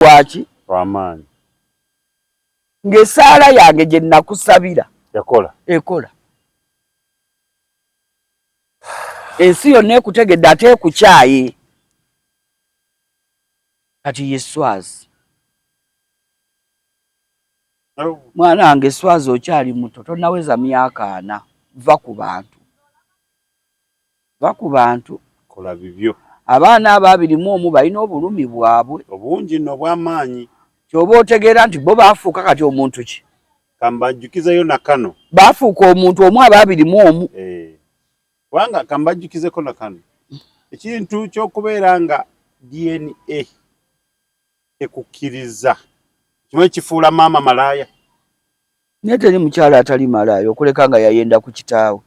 Lwaki? Lwamaanyi. Ng'esaala yange gye nakusabira yakola ekola. Ensi yonna ekutegedde ate ekukyaye. Kati ye Swazi. Oh. Mwana wange Swazi okyali muto, tonnaweza myaka 40, va ku bantu. Va ku bantu. Kola bibyo. Abaana abo 21 balina obulumi bwabwe. Obungi nno obw'amaanyi. Ky'oba otegeera nti bo baafuuka kati omuntu ki? Kambajjukizeyo na kano. Baafuuka omuntu omu abo 21. Eh. Kubanga kambajjukizeko na kano. Ekintu ky'okubeera nga DNA ekukkiriza. Kimu ekifuula maama malaaya. Naye teri mukyala atali malaaya okuleka nga yayenda ku kitaawe.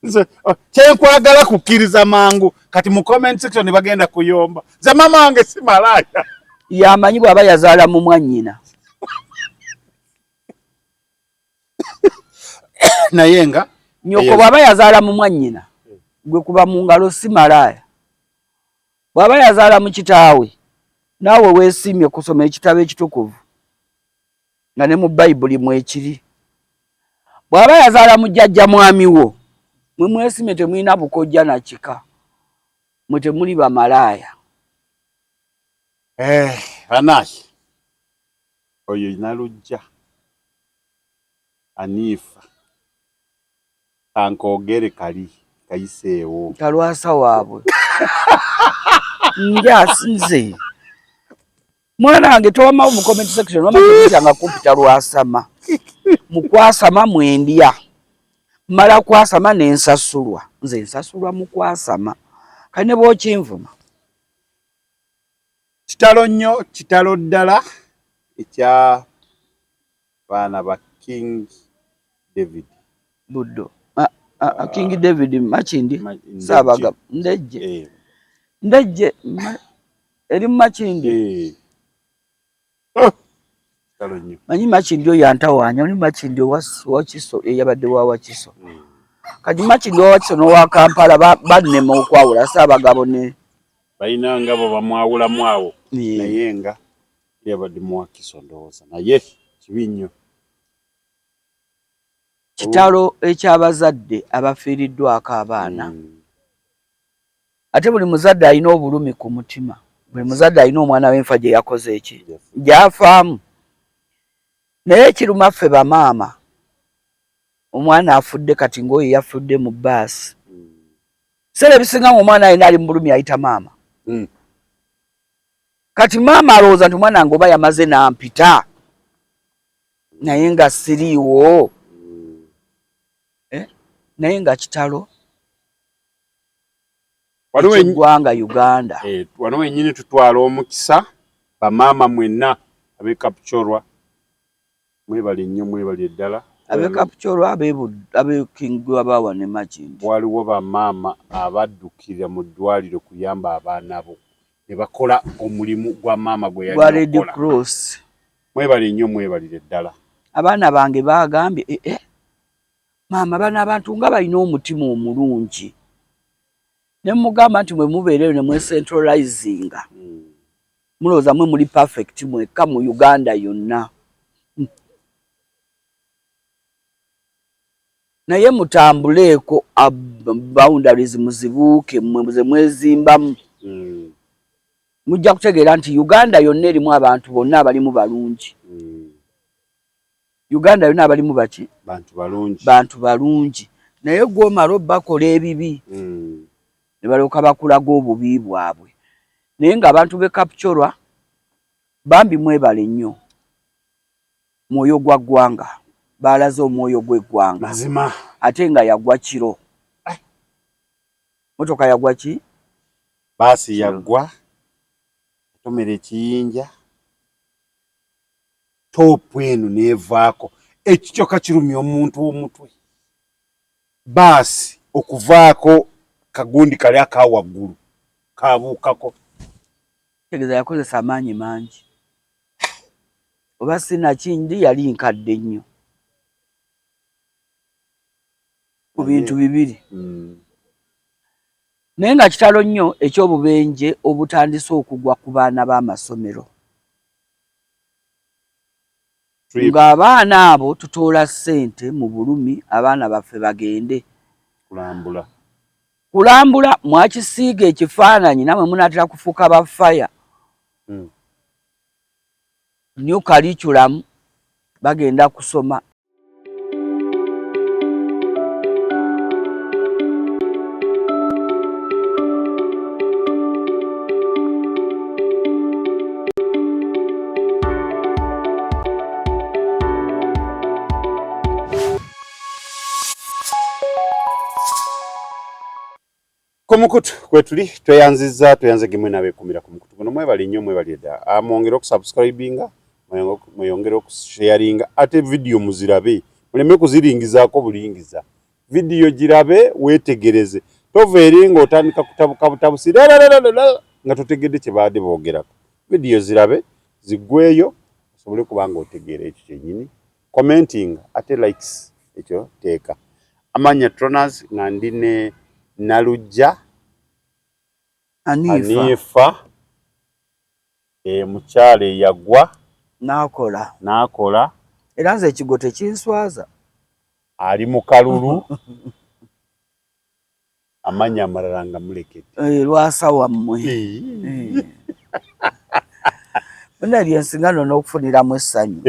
Nze oh, kyenkwagala kukkiriza mangu kati mu comment section bagenda kuyomba nze maama wange si malaaya. Yamanyi bw'aba yazaala mu mwannyina. Naye nga nyoko bw'aba yazaala mu mwannyina gwe kuba mu ngalo si malaaya. Bw'aba yazaala mu kitaawe naawe weesiimye kusoma ekitabo ekitukuvu nga ne mu Bayibuli mwekiri. Bw'aba yazaala mu jjajja mwami wo mwe mwesimye temulina bukojja na kika mwe temuli bamalaaya. Eh, banaye oyo Nalujja Anifa kankoogere kali kayiseewo. Kalwasa waabwe nja nze mwana wange towamawo mu comment section wamaanga kumpita lwasama mukwasama mwendya mala kwasama nensasulwa nze nsasulwa mukwasama kale ne bw'okinvuma. Kitalo nnyo, kitalo ddala ekya baana ba King David. Buddo King David Makindi Ssaabagabo Ndejje eh. Ndejje eri mu Makindi eh. Oh, kitalo nnyo. Manyi Makindi oyo antawaanya oli Makindi owakiso eyabadde wa Wakiso kati Makindi owa Wakiso n'owa Kampala bannema okwawula Ssaabagabo ne balina nga bo bamwawulamu awo naye nga yabadde muwakiso ndowooza naye kibi nnyo. Kitalo eky'abazadde abafiiriddwako abaana. Ate buli muzadde alina obulumi ku mutima, buli muzadde alina omwana w'enfa gye yakoze eki gy'afaamu. Naye ekiruma ffe bamaama, omwana afudde kati ng'oyo yafudde mu bbaasi, biseera ebisinga ng'omwana alina ali mu bulumi ayita maama. Kati maama alowooza nti omwana wange oba yamaze n'ampita naye nga siriiwo. Eh? Naye nga kitalo eky'eggwanga Uganda. Eh, wano wennyini tutwala omukisa bamaama mwenna ab'e Kapchorwa mwebale nnyo mwebale ddala. Ab'e Kapchorwa ab'e King Gwabawa ne Makindi. Waliwo bamaama abaddukira mu ddwaliro kuyamba abaana bo ne bakola omulimu gwa maama gwe gwa yalina Red okukola. Cross. Mwebale nnyo mwebalire ddala. Abaana bange baagambye eh, eh, maama bano abantu nga balina omutima omulungi ne mugamba nti mwe mubeereyo ne mwecentralizinga mulowooza mwe muli perfect mwekka mu Uganda yonna naye mutambuleeko boundaries muzibuuke mmwe ze mwezimbamu mujja kutegeera nti Uganda yonna erimu abantu bonna abalimu balungi. Uganda yonna abalimu baki bantu balungi, bantu balungi naye gw'omala obbakola ebibi ne balyoka bakulaga obubi bwabwe. Naye ng'abantu b'e Kapchorwa bambi mwebale nnyo mwoyo gwa ggwanga, baalaze omwoyo gw'eggwanga mazima ate nga yagwa kiro. Motoka yagwa ki? Baasi yaggwa etomera ekiyinja toopu eno n'evaako ekyo kyokka kirumya omuntu omutwe. Baasi okuvaako kagundi kali aka waggulu kabuukako. Tegeeza yakozesa amaanyi mangi oba sinakindi yali nkadde nnyo ku bintu bibiri. Naye nga kitalo nnyo eky'obubenje obutandise okugwa ku baana b'amasomero. Ng'abaana abo tutoola ssente mu bulumi abaana baffe bagende kulambula. Kulambula mwakisiiga ekifaananyi namwe munaatera kufuuka ba fire. New curriculum bagenda kusoma. Ku mukutu kwetuli tweyanzizza tweyanze gemwe nabekumira ku mukutu guno mwebale nnyo mwebale dda ah, mwongere okusubscribinga mweyongere okusharinga ate vidiyo muzirabe muleme kuziringizaako bulingiza vidiyo girabe weetegereze tova eri ng'otandika kutabuka butabusi nga totegedde kye baadde boogerako vidiyo zirabe ziggweyo osobole kuba nga otegeera ekyo kyennyini commenting ate likes ekyo teeka amanya Tronas nga ndi ne Nalujja Anifa omukyala eyagwa n'akola n'akola era nze ekigo tekinswaza ali mu kalulu amannya amalala nga mulekedde eh, lwasa wammwe eh. Muna lyensinga no n'okufuniramu essanyu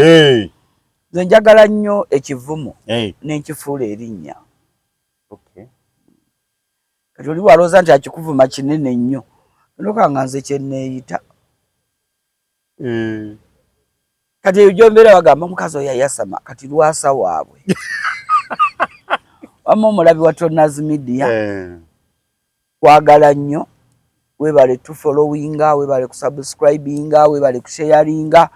nze njagala nnyo ekivumo nenkifuula erinnya kati oli walowooza nti akikuvuma kinene nnyo noka nga nze kyeneeyita eh. Kati eyo gyombeera bagamba omukazi oyo ayasama kati lwasa waabwe wamma omulabi wa Tonaz Media eh. Kwagala nnyo webale tufollowinga webale kusubscribinga webale kusharinga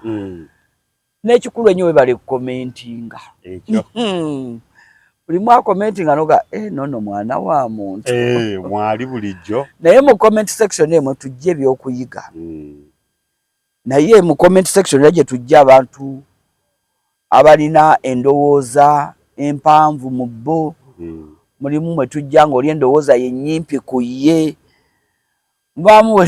N'ekikulu ennyo webale kukomentinga Buli mwakomentinga noga eh, nono mwana wa muntu eh, mwali bulijjo naye mu comment section emwe tujje ebyokuyiga Naye mu comment section era gye tujja abantu abalina endowooza empanvu mu bo mulimu mwe tujja ng'oli endowooza ye nnyimpi ku ye mubaamu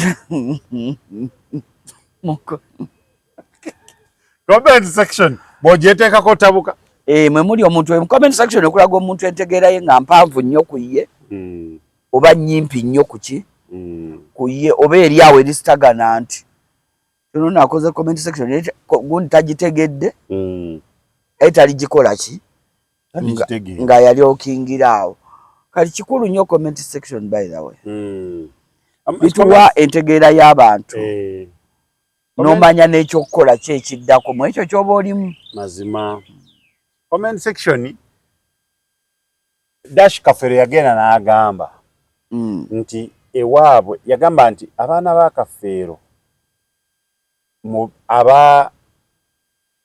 comment section bw'ogyeteekako otabuka eh, mwe muli omuntu mu comment section okulaga omuntu entegeera ye nga mpanvu nnyo ku ye oba nnyimpi nnyo ku ki ku ye oba eri awo erisitagana nti ono nakoze comment section naye gundi tagitegedde aye taligikola ki nga yali okingira awo kati kikulu nnyo comment section by the way bituwa entegeera y'abantu eh. N'omanya n'ekyokukola ki ekiddako mu ekyo ky'oba olimu mazima comment section Dash Kafeero yagenda n'agamba nti ewaabwe yagamba nti abaana ba Kafeero aba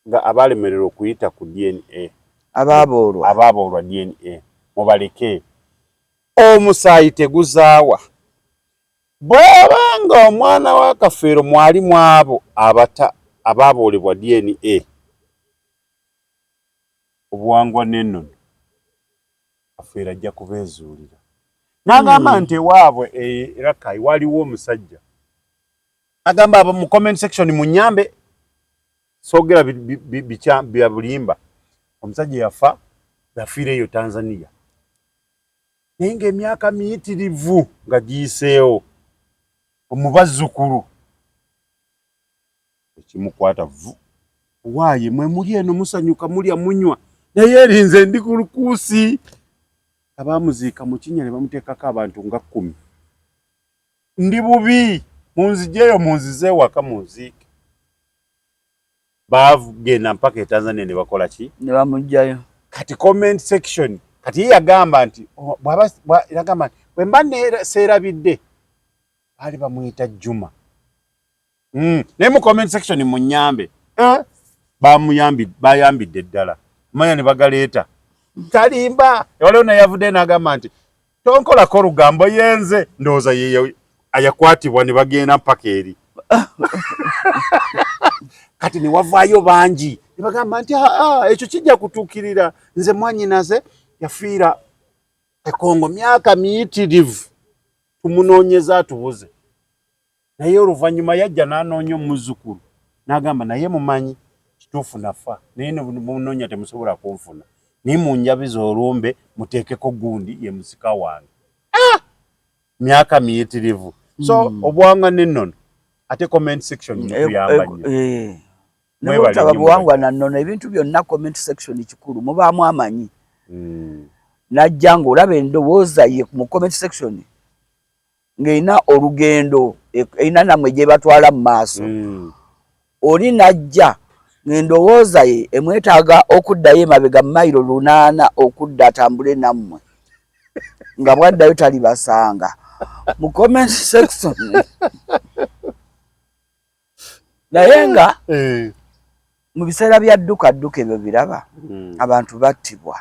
nga abalemererwa okuyita ku DNA ababoolwa ababoolwa DNA mubaleke omusaayi teguzaawa bw'aba nga omwana wa Kafeero mwali mu abo abata ababoolebwa DNA obuwangwa n'ennono Kafeero ajja kubeezuulira n'agamba nti ewaabwe e Rakai waliwo omusajja agamba abo mu comment section munyambe sogera bya bulimba omusajja yafa yafiira eyo Tanzania naye ng'emyaka miyitirivu nga giyiseewo omubazzukulu ekimukwata vu waaye mwe muli eno musanyuka mulya munywa naye erinze ndi ku lukuusi abaamuziika mu kinnya ne bamuteekako abantu nga kkumi ndi bubi munzijeeyo munzize ewaka munziike baagenda mpaka e Tanzania ne bakola ki ne bamuggyayo kati comment section kati ye yagamba nti oh, bw'aba yagamba nti bwe mba seerabidde baali bamuyita Juma Naye mu comment section munyambe eh? Bayambidde ddala manya ne bagaleeta talimba waliwo naye yavuddeyo n'agamba nti tonkolako lugambo yenze ndowooza ye ayakwatibwa ne bagenda mpaka eri kati ne wavaayo bangi ne bagamba nti ekyo kijja kutuukirira nze mwanyinaze yafiira e Kongo myaka miyitirivu. Tumunoonyeza atubuze, naye oluvannyuma yajja n'anoonya omuzzukulu n'agamba, naye mumanyi kituufu nafa, naye nemunoonya temusobola kunfuna, naye munjabiza olumbe muteekeko gundi ye musika wange. Ah! Myaka miyitirivu. So obuwangwa n'ennono, ate comment section mutuyamba nnyo. Nebutaba buwangwa na nnono, ebintu byonna comment section kikulu, mubaamu amanyi. Najja ng'olaba endowooza ye mu comment section ng'erina olugendo, erina nammwe gyebatwala mu maaso. Oli najja ng'endowooza ye emwetaaga okuddayo emabega mayiro 8 okudda atambule nammwe, nga bwaddayo talibasanga mu comment section. Naye nga mu biseera bya dduka dduka ebyo biraba, abantu battibwa.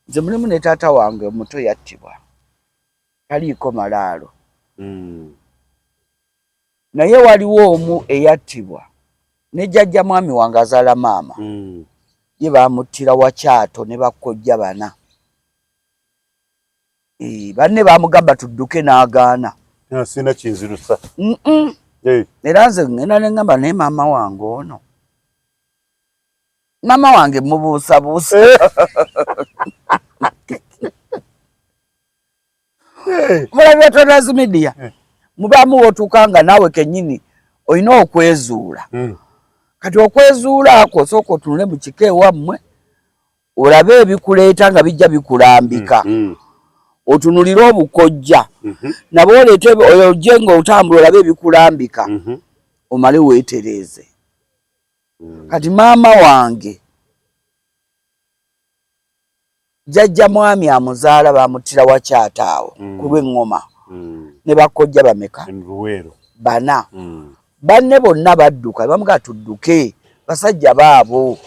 Nze mulimu ne taata wange omuto yattibwa, taliiko malaalo. Naye waliwo omu eyattibwa ne jjajja mwami wange azaala maama, ye bamuttira Wakyato ne bakkojja bana. Banne bamugamba tudduke n'agaana. Sina kinzirusa. Era nze ngenda ne ŋŋamba, naye maama wange ono, maama wange mubuusabuusa. Mulabi wa Tonas Media, mubaamu wotuuka nga naawe kennyini olina okwezuula. Kati okwezuula akwo osooka otunule mu kika ewammwe, olabe ebikuleeta nga bijja bikulambika, otunulire obukojja nabo oleete, ojje ng'otambula olabe ebikulambika, omale weetereeze. Kati maama wange jjajja mwami amuzaala bamuttira Wakyata awo ku lw'eŋŋoma ne bakojja bameka? Bana. Banne bonna badduka, bamugamba tudduke basajja baabo,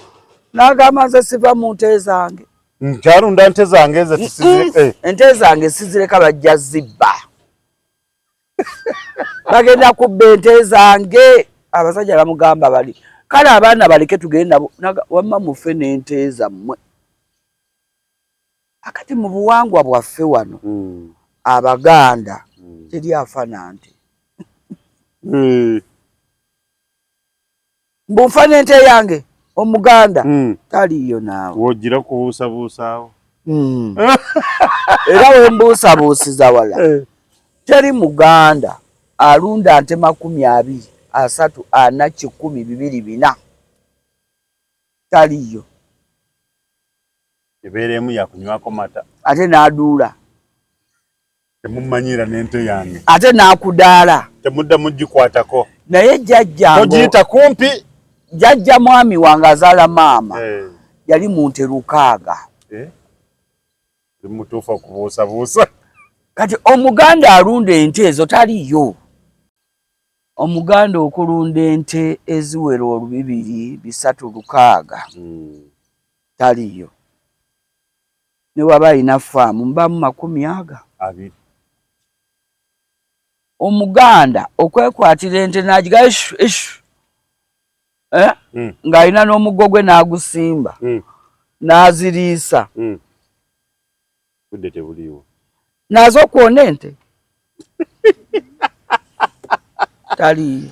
n'agamba nze siva mu nte zange. Nkyalunda nte zange ezo. Ente zange sizireka, bajja zibba, bagenda kubba ente zange. Abasajja bamugamba bali kale abaana baleke tugende nabo, wamma mufe n'ente zammwe. Akati mu buwangwa bwaffe wano Abaganda teri afa na nte. Mbu nfa n'ente yange, Omuganda taliiyo naawe. Wogira kubuusabuusaawo. Era wembuusabuusiza wala, teri Muganda alunda nte 20, 30, 40, 100, 200, 400, taliiyo. Ebeera emu yakunywako mata. Ate n'aduula. Temummanyiira n'ente yange. Ate n'akudaala. Temudda mugikwatako. Naye jjajjange togiyita kumpi. Jjajja mwami wange azaala maama yali mu nte 600. Mutuufu okubuusabuusa. Kati Omuganda alunda ente ezo taliyo. Omuganda okulunda ente eziwera olubibiri, 300, 600 taliyo. Ne waba alina faamu mubamu 20 aga. 20. Omuganda okwekwatira ente n'agiga eshu eshu, ng'alina n'omuggo gwe n'agusimba n'aziriisa. Budde tebuliiwo. Nazo okwona ente taliiyo.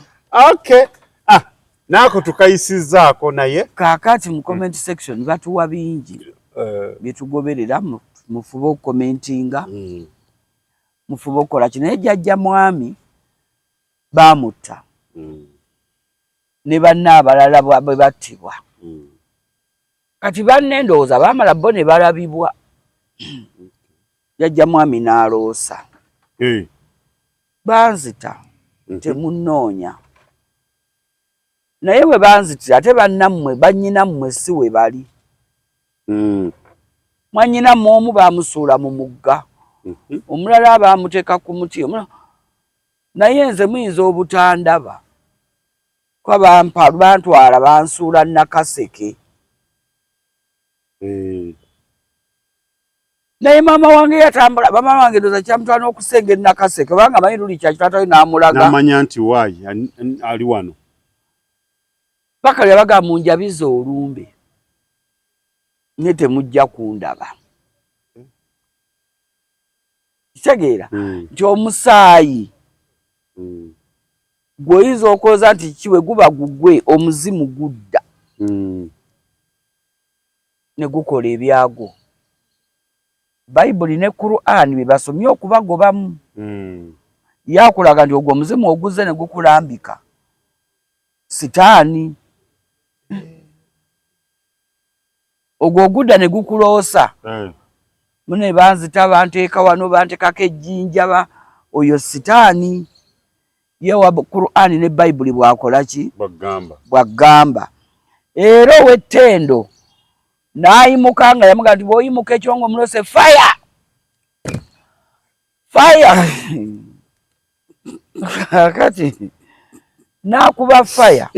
Okay. Ah, naako tukayisizzaako naye. Kaakati mu comment section batuwa bingi byetugoberera. Mufube okukomentinga, mufube okukola ki, naye jjajja mwami baamutta ne banne abalala bwe battibwa. Kati banne ndowooza baamala bo ne balabibwa, jjajja mwami n'aloosa, banzita, temunnoonya, naye bwe banzitira ate bannammwe, bannyinammwe si we bali. Mwannyinammwe omu baamusuula mu mugga, omulala baamuteeka ku muti, naye nze muyinza obutandaba kuba bantwala bansuula Nakaseke. Naye maama wange yatambula, maama wange ndoza kyamutwala n'okusenga e Nakaseke, kubanga manyi luli kyakitaata we n'amulaga. N'amanya nti waayi ali wano. Paka lwe yabagamba munjabize olumbe naye temujja kundaba. Kitegeera nti omusaayi gweoyinza okwoza nti kiwe guba gugwe, omuzimu gudda ne gukola ebyagwo. Bayibuli ne Qur'an bye basomye okubagobamu. Yakulaga nti ogwo omuzimu oguze ne gukulambika sitaani, ogwo ogudda ne gukuloosa mune banzita, banteeka wano, banteekako ejjinja, oyo sitaani. Ye wa Qur'an ne Bayibuli bwakola ki? Bwagamba. Era ow'ettendo n'ayimuka nga yamugamba nti bw'oyimuka ekiro ng'omulose fire fire. Kati n'akuba fire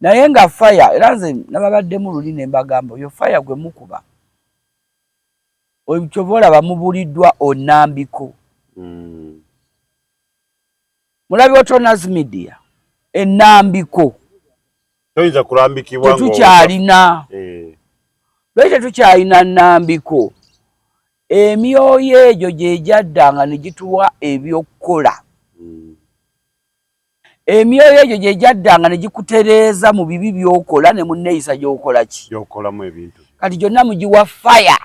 naye nga fire, era nze nababaddemu luli ne mbagamba oyo fire gwe mukuba kyova olaba mubuliddwa onambiko. Mulabi Otonas Media, enambiko toyinza kulambikibwa. Tetukyalina. Lwaki tetukyalina nambiko? Emyoyo egyo gye gyaddanga ne gituwa ebyokukola, emyoyo egyo gye gyaddanga ne gikutereeza mu bibi by'okola ne mu nneeyisa gy'okola ki gy'okolamu ebintu. Kati gyonna mugiwa fire.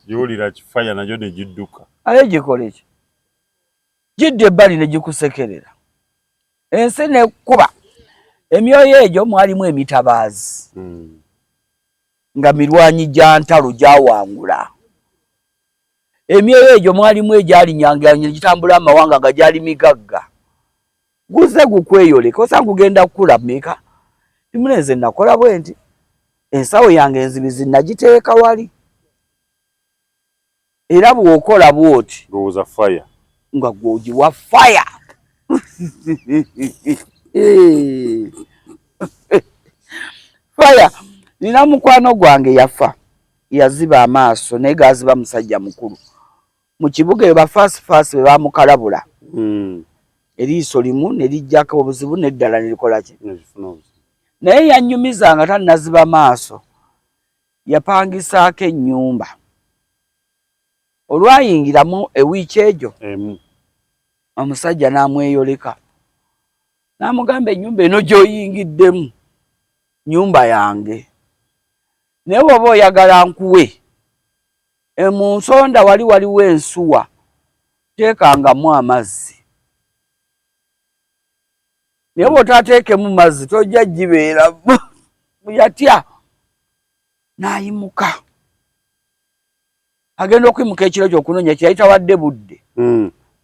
Giwulira kifaya nagyo ne gidduka. Aye gikola eki gidda ebbali ne gikusekerera, ensi nekkuba. Emyoyo egyo mwalimu emitabaazi nga mirwanyi gya ntalo gyawangula. Emyoyo egyo mwalimu egyalinyanga gitambula amawanga nga gyali migagga. Guze gukweyoleka osanga gugenda kukula meka timunenze nakola bwe nti ensawo yange enzibizi nagiteeka wali, era bw'okola bw'oti ndowooza fire nga gwogiwa fire fire. Nina mukwano gwange yafa, yaziba amaaso naye gaziba musajja mukulu mu kibuga eyo, bafaasifaasi be bamukalabula eriiso limu ne lijjako obuzibu n'eddala ne likola ki, naye yannyumiza nga tannaziba maaso yapangisaako ennyumba. Olwayingiramu ewiiki egyo omusajja n'amweyoleka n'amugamba, ennyumba eno gy'oyingiddemu nnyumba yange, naye bw'oba oyagala nkuwe, mu nsonda wali waliwo ensuwa, teekangamu amazzi, naye bw'otaateekemu mazzi tojja gibeeramu. Yatya n'ayimuka agenda okwimuka ekiro ky'okunoonya kyeyali tawadde budde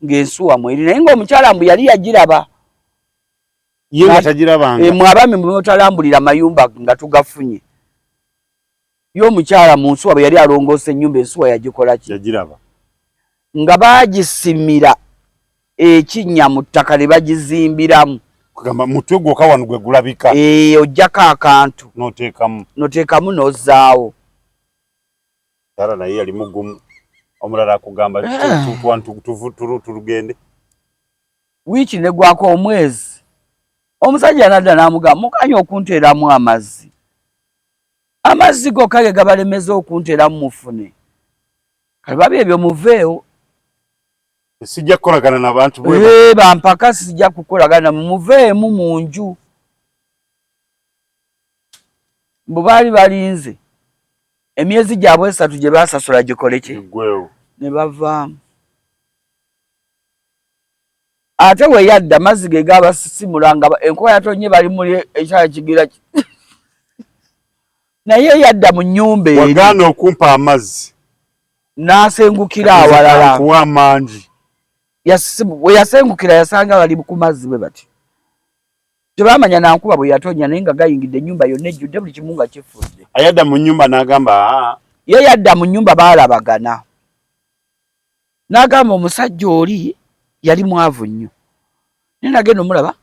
ng'ensuwa mweri, naye ng'omukyala mbu yali yagiraba. Ye nga tagirabanga. Mwe abaami mwe mutalambulira mayumba nga tugafunye. Ye omukyala mu nsuwa bwe yali alongoosa ennyumba, ensuwa yagikola ki? Yagiraba. Nga baagisimira ekinnya mu ttaka ne bagizimbiramu. Kugamba mutwe gwokka wano gwe gulabika. Ojjako akantu n'oteekamu. N'oteekamu n'ozzaawo. Kyala naye yali mugumu. Omulala akugamba tulugende. Wiiki negwako omwezi, omusajja nadda n'amugamba, mukanya okunteeramu amazzi, amazzi gokka ge gabalemeza okunteeramu, mufune kale babi ebyo muveewo. Sijja kukolagana n'abantu. Bampaka sijja kukolagana, muveemu mu nju. Mbu baali balinze emyezi gyabwe 3 gye baasasula gikole ki, ne bavaamu. Ate we yadda mazzi ge gabasisimula nga enkuba yatonye, bali muli ekyala kigira, naye yadda mu nnyumba eri. Wagaana okumpa amazzi. N'asengukira awalala. Kuwa amangi. We yasengukira yasanga bali ku mazzi bwe bati, tebamanya nankuba bwe yatonya, naye nga gayingidde ennyumba yonna ejjudde buli kimu nga kifudde. Ayadda mu nnyumba n'agamba. Ye yadda mu nnyumba baalabagana, n'agamba omusajja oli yali mwavu nnyo, naye nagenda omulaba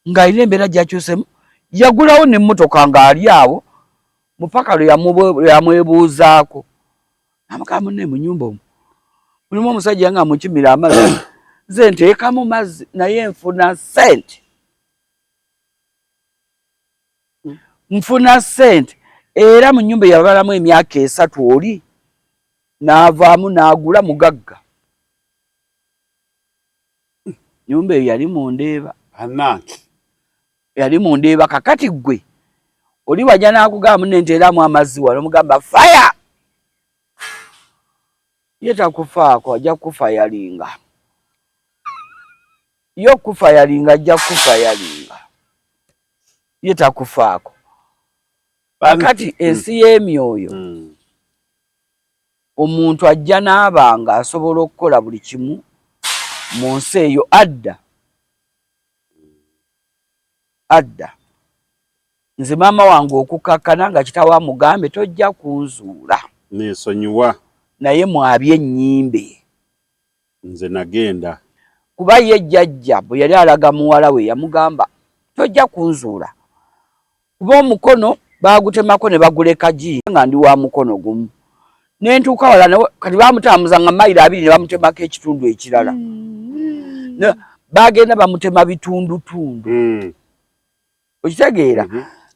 ng'alina embeera gyakyusemu, yagulawo n'emmotoka ng'ali awo mupaka lwe yamwebuuzaako, namugamba, munne mu nnyumba omwo mulimu omusajja nga mukimira amazzi, nze nteekamu mazzi naye nfuna ssente, nfuna ssente. Era mu nnyumba eyabalamu emyaka 3 oli. N'avaamu n'agula mugagga. Nyumba eyo yali mu Ndeeba. Anange. Yali mu Ndeeba. Kakati ggwe oli wajja n'akugamba munne nti eramu amazzi wano, omugamba fire. Ye takufaako, ajja kukufa yalinga. Ye okufa yalinga, ajja kukufa yalinga. Ye takufaako. Kakati ensi y'emyoyo omuntu ajja n'aba nga asobola okukola buli kimu mu nsi eyo adda. Adda. Nze maama wange okukakkana nga kitaawe amugambe tojja kunzuula. Neesonyiwa. Naye mwabye ennyimbe. Nze nagenda. Kuba ye jjajja bwe yali alaga muwala we yamugamba tojja kunzuula. Kuba omukono baagutemako ne baguleka gi nga ndi wa mukono gumu. Ne ntuuka wala kati baamutambuza nga mayiro 2 ne bamutemako ekitundu ekirala. Baagenda bamutema bitundutundu. Okitegeera?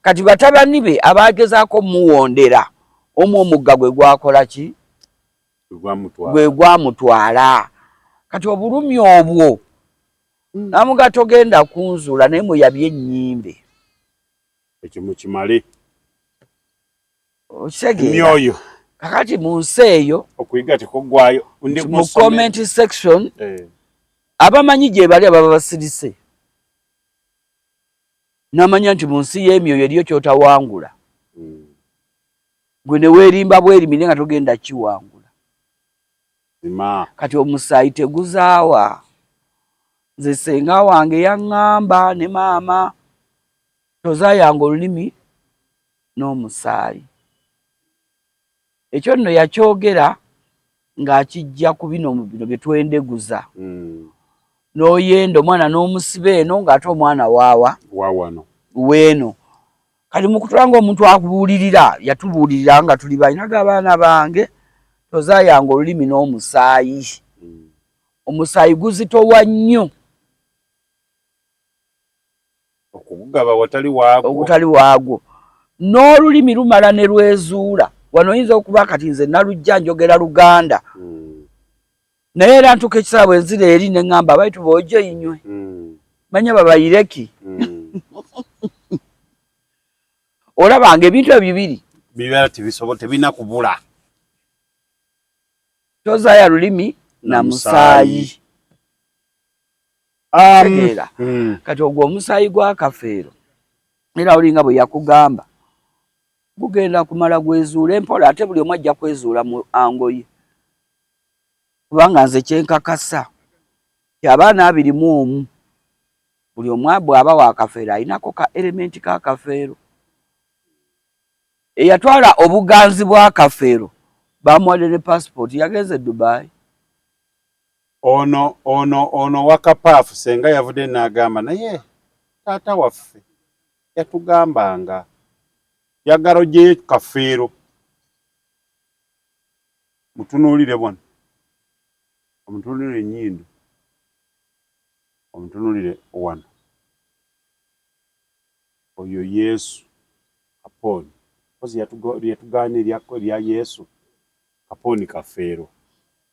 Kati batabani be abaagezaako muwondera omu omugga gwe gwakola ki? Gwe gwamutwala. Kati obulumi obwo namuga togenda kunzuula naye muyabye ennyimbe. Ekyo mukimale. Okitegeera? Myoyo. Kakati mu nsi eyo okuyiga tekuggwayo. Mu comment section abamanyi gye bali ababa basirise. Namanya nti mu nsi y'emyoyo eriyo ky'otawangula. Gwe ne weerimba bwerimi naye nga togenda kiwangula. Kati omusaayi teguzaawa. Nze ssenga wange yaŋŋamba ne maama tozaayanga olulimi n'omusaayi. Ekyo nno yakyogera ng'akijja ku bino bino bye twendeguza. N'oyenda omwana n'omusiba eno ng'ate omwana waawa wawano weeno. Kati mu kutula ng'omuntu akubuulirira, yatubuulirira nga tuli balina abaana bange tozaayanga olulimi n'omusaayi. Omusaayi guzitowa nnyo. Okugugaba watali waagwo. Ogutali waagwo. N'olulimi lumala ne lwezuula. Wano oyinza okuba kati nze nalujja njogera Luganda. Naye era ntuuka ekiseera bwe nzira eri ne ŋŋamba abaitu booje inywe. Manya babayireki. Olaba nga ebintu ebyo bibiri. Bibeera tebisobola, tebirina kubula. Tozaaya lulimi na musaayi. Tegeera. Kati ogwo omusaayi gwa Kafeero era olinga bwe yakugamba gugenda kumala gwezuula empola ate buli omu ajja kwezuula mu angoye. Kubanga nze kyenkakasa abaana 21 buli omu bw'aba wa Kafeero alinako ka elementi ka Kafeero. Eyatwala obuganzi bwa Kafeero bamuwadde ne passport yagenze e Dubai. Ono ono ono wa Kapaafu senga yavudde n'agamba naye taata waffe yatugambanga yagala oggyeyo Kafeero mutunuulire bwano, omutunuulire ennyindo, omutunuulire wano. Oyo Yesu Kaponi kozi yatugaana erya Yesu Kaponi Kafeero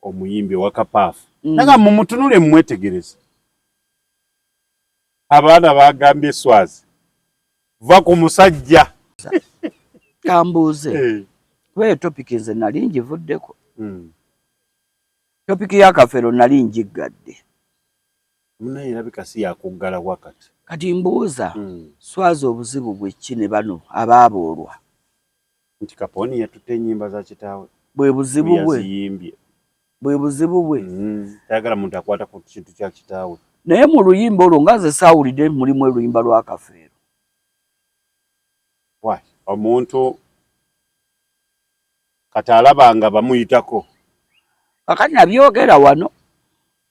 omuyimbi owa Kapaafu. Naga mumutunule mumwetegereze. Abaana bagambye Swazi va ku musajja. Kambuuze. Kuba eyo topic nze nali ngivuddeko. Topic ya Kafeero nali ngiggadde. Munaye erabika si yakuggala wakati. Kati mbuuza Swazi obuzibu bwe ki ne bano abaaboolwa? Nti Kaponi yatutte ennyimba za kitaawe. Bwe buzibu bwe. Bwe buzibu bwe. Tayagala muntu akwata ku kintu kya kitaawe. Naye mu luyimba olwo nga nze saawulidde mulimu oluyimba lwa Kafeero. Why? Omuntu kati alaba nga bamuyitako. Kakati nabyogera wano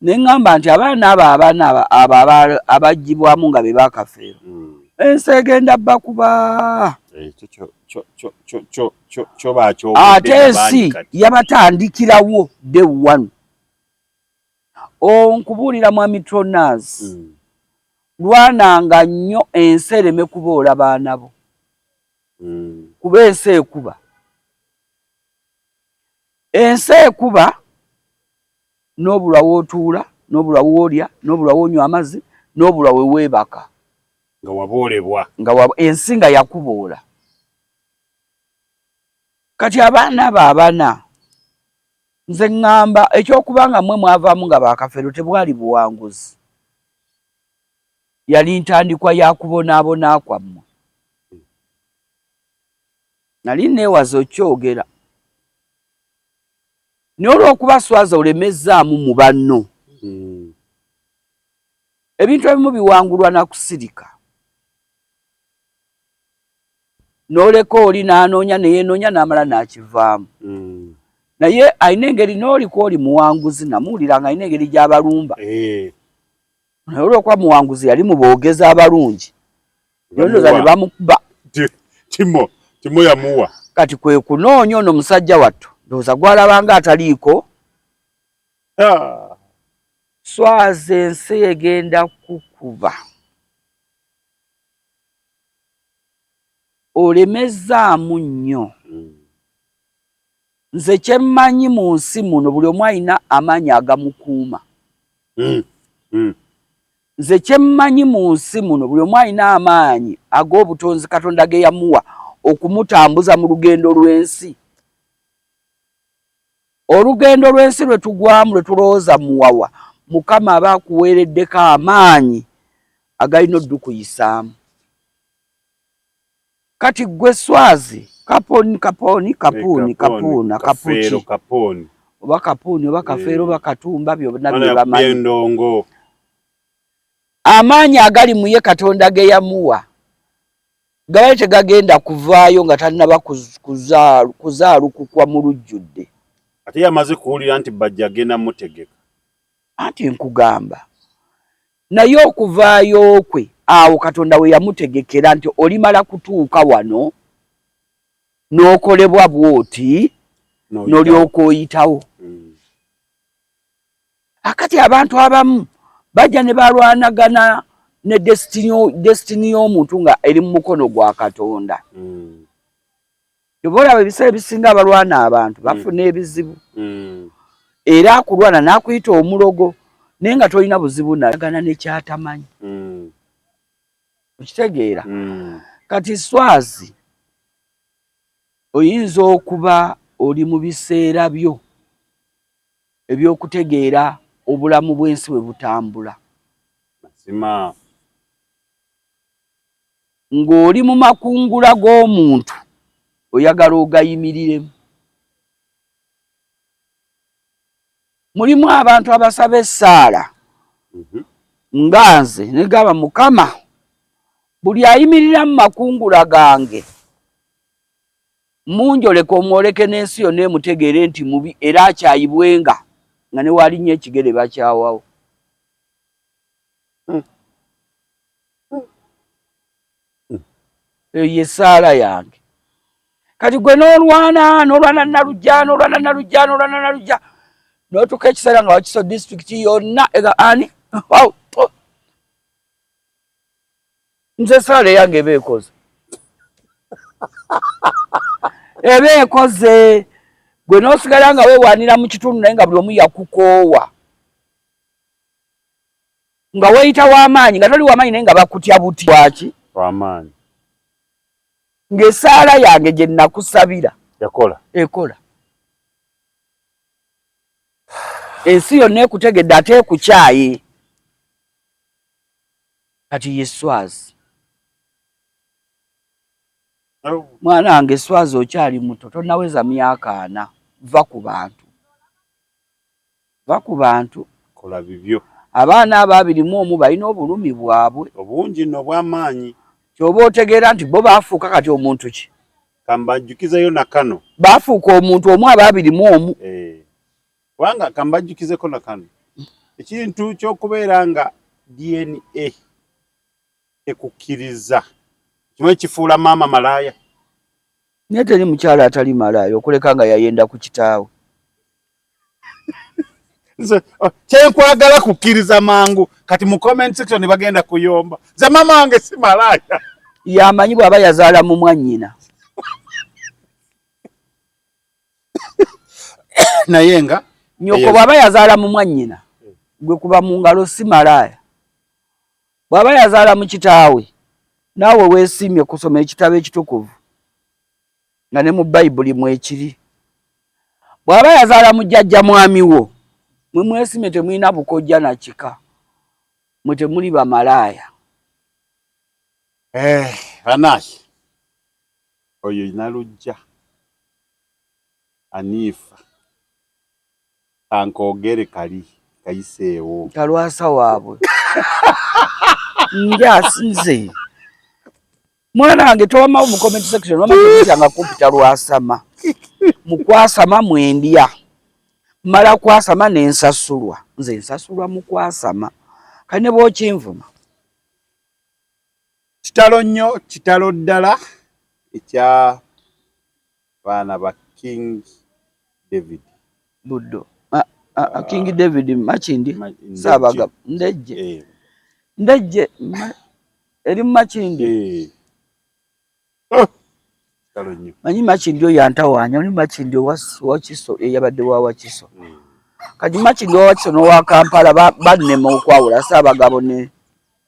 ne ŋŋamba nti abaana abo abaana abo abaggyibwamu nga be ba Kafeero. Ensi egenda bakuba. Ate ensi yabatandikirawo day one. Onkubuulira Mwami Tronas. Lwananga nnyo ensi ereme kuboola baana bo. Kuba ensi ekuba. Ensi ekuba n'obulwa w'otuula, n'obulwa w'olya, n'obulwa w'onywa amazzi, n'obulwa we weebaka. Nga waboolebwa. Nga ensi nga yakuboola. Kati abaana abo abana nze ŋŋamba ekyokuba nga mmwe mwavaamu nga bakafeero tebwali buwanguzi. Yali ntandikwa ya kubonaabona kwammwe. Nali neewaza okyogera. Naye olw'okuba swaza olemezzaamu mu banno. Ebintu ebimu biwangulwa na kusirika. N'oleka oli n'anoonya ne yeenoonya n'amala n'akivaamu. Naye alina engeri n'oli kw'oli muwanguzi namuwulira nga alina engeri gy'abalumba. Naye olw'okuba muwanguzi yali mu boogezi abalungi, ndowooza ne bamukuba. Timo, Timo yamuwa. Kati kwe kunoonya ono musajja wattu ndowooza gw'alabanga ataliiko. Swaza ensi egenda kukuba. Olemezzaamu nnyo. Nze kye mmanyi mu nsi muno buli omu alina amaanyi agamukuuma. Nze kye mmanyi mu nsi muno buli omu alina amaanyi ag'obutonzi Katonda ge yamuwa okumutambuza mu lugendo lw'ensi. Olugendo lw'ensi lwe tugwamu lwe tulowooza muwawa, Mukama aba akuweereddeko amaanyi agalina oddukuyisaamu. Kati gwe Swazi, Kaponi, Kaponi, Kapuuni, Kapuuna, Kapuki, oba Kapuuni, oba Kafeero, oba Katumba, byonna bye bamanyi. Amaanyi agali mu ye Katonda ge yamuwa gabadde tegagenda kuvaayo nga tannaba kuzaalukukwa mu lujjudde. Ate yamaze kuwulira nti Bajjo agenda mutegeka. Anti nkugamba. Naye okuvaayo kwe awo Katonda we yamutegekera nti olimala kutuuka wano n'okolebwa bw'oti n'olyoka oyitawo. Akati abantu abamu bajja ne balwanagana ne destiny y'omuntu nga eri mu mukono gwa Katonda. Oba olaba ebiseera ebisinga abalwana abantu bafuna ebizibu. Era akulwana n'akuyita omulogo naye nga tolina buzibu nagana ne kyatamanyi. Okitegeera? Kati Swazi oyinza okuba oli mu biseera byo eby'okutegeera obulamu bw'ensi bwe butambula. Mazima. Ng'oli mu makungula g'omuntu oyagala ogayimiriremu. Mulimu abantu abasaba essaala nga nze ne gamba Mukama buli ayimirira mu makungula gange munjoleke omwoleke n'ensi yonna emutegeere nti mubi era akyayibwenga nga ne walinnya ekigere bakyawawo. Eyo ye ssaala yange. Kati gwe n'olwana n'olwana Nalujja n'olwana Nalujja n'olwana Nalujja n'otuuka ekiseera nga Wakiso disitulikiti yonna ega ani nze ssaala eyange eba ekoze eba ekoze gwe n'osigala nga weewaanira mu kitundu naye nga buli omu yakukoowa nga weeyita w'amaanyi nga toli w'amaanyi naye nga bakutya buti waki w'amaanyi ng'essaala yange gye nakusabira yakola ekola ensi yonna ekutegedde ate ekukyaye kati ye Swazi mwana wange Swazi okyali muto tonnaweza myaka ana va ku bantu va ku bantu kola bibyo. Abaana abo 21 balina obulumi bwabwe obungi nno obw'amaanyi. Ky'oba otegeera nti bo baafuuka kati omuntu ki? Kambajjukizeyo na kano. Baafuuka omuntu omu abo 21. Kubanga kambajjukizeko na kano. Ekintu ky'okubeera nga DNA ekukkiriza kimu ekifuula maama malaaya. Naye teri mukyala atali malaaya okuleka nga yayenda ku kitaawe. Nze kyenkwagala kukkiriza mangu kati mu comment section bagenda kuyomba nze maama wange si malaaya. Yamanyi bw'aba yazaala mu mwannyina. Naye nga nyoko bw'aba yazaala mu mwannyina, gwe kuba mu ngalo si malaaya. Bw'aba yazaala mu kitaawe, naawe weesiimye kusoma ekitabo ekitukuvu nga ne mu Bayibuli mwekiri. Bw'aba yazaala mu jjajja mwami wo, mwe mwesiimye temulina bukojja na kika, mwe temuli bamalaaya. Eh, banaye oyo Nalujja Anifa kankoogere kali kayiseewo. Kalwasa waabwe nja nze mwana wange towamawo mu comment section wama temutyanga kumpita lwasama. Mukwasama mwendya mala kwasama nensasulwa, nze nsasulwa mukwasama, kale ne bwokinvuma. Kitalo nnyo, kitalo ddala ekya baana ba King David. Buddo, ah, ah, ah, King David Makindi. Saabaga Ndejje. Eh. Ndejje eri mu Makindi. Eh. Oh, kitalo nnyo. Manyi Makindi oyo antawaanya, oli Makindi owakiso, eyabadde wa Wakiso. Kati Makindi owa Wakiso n'owa Kampala bannema okwawula Saabagabo ne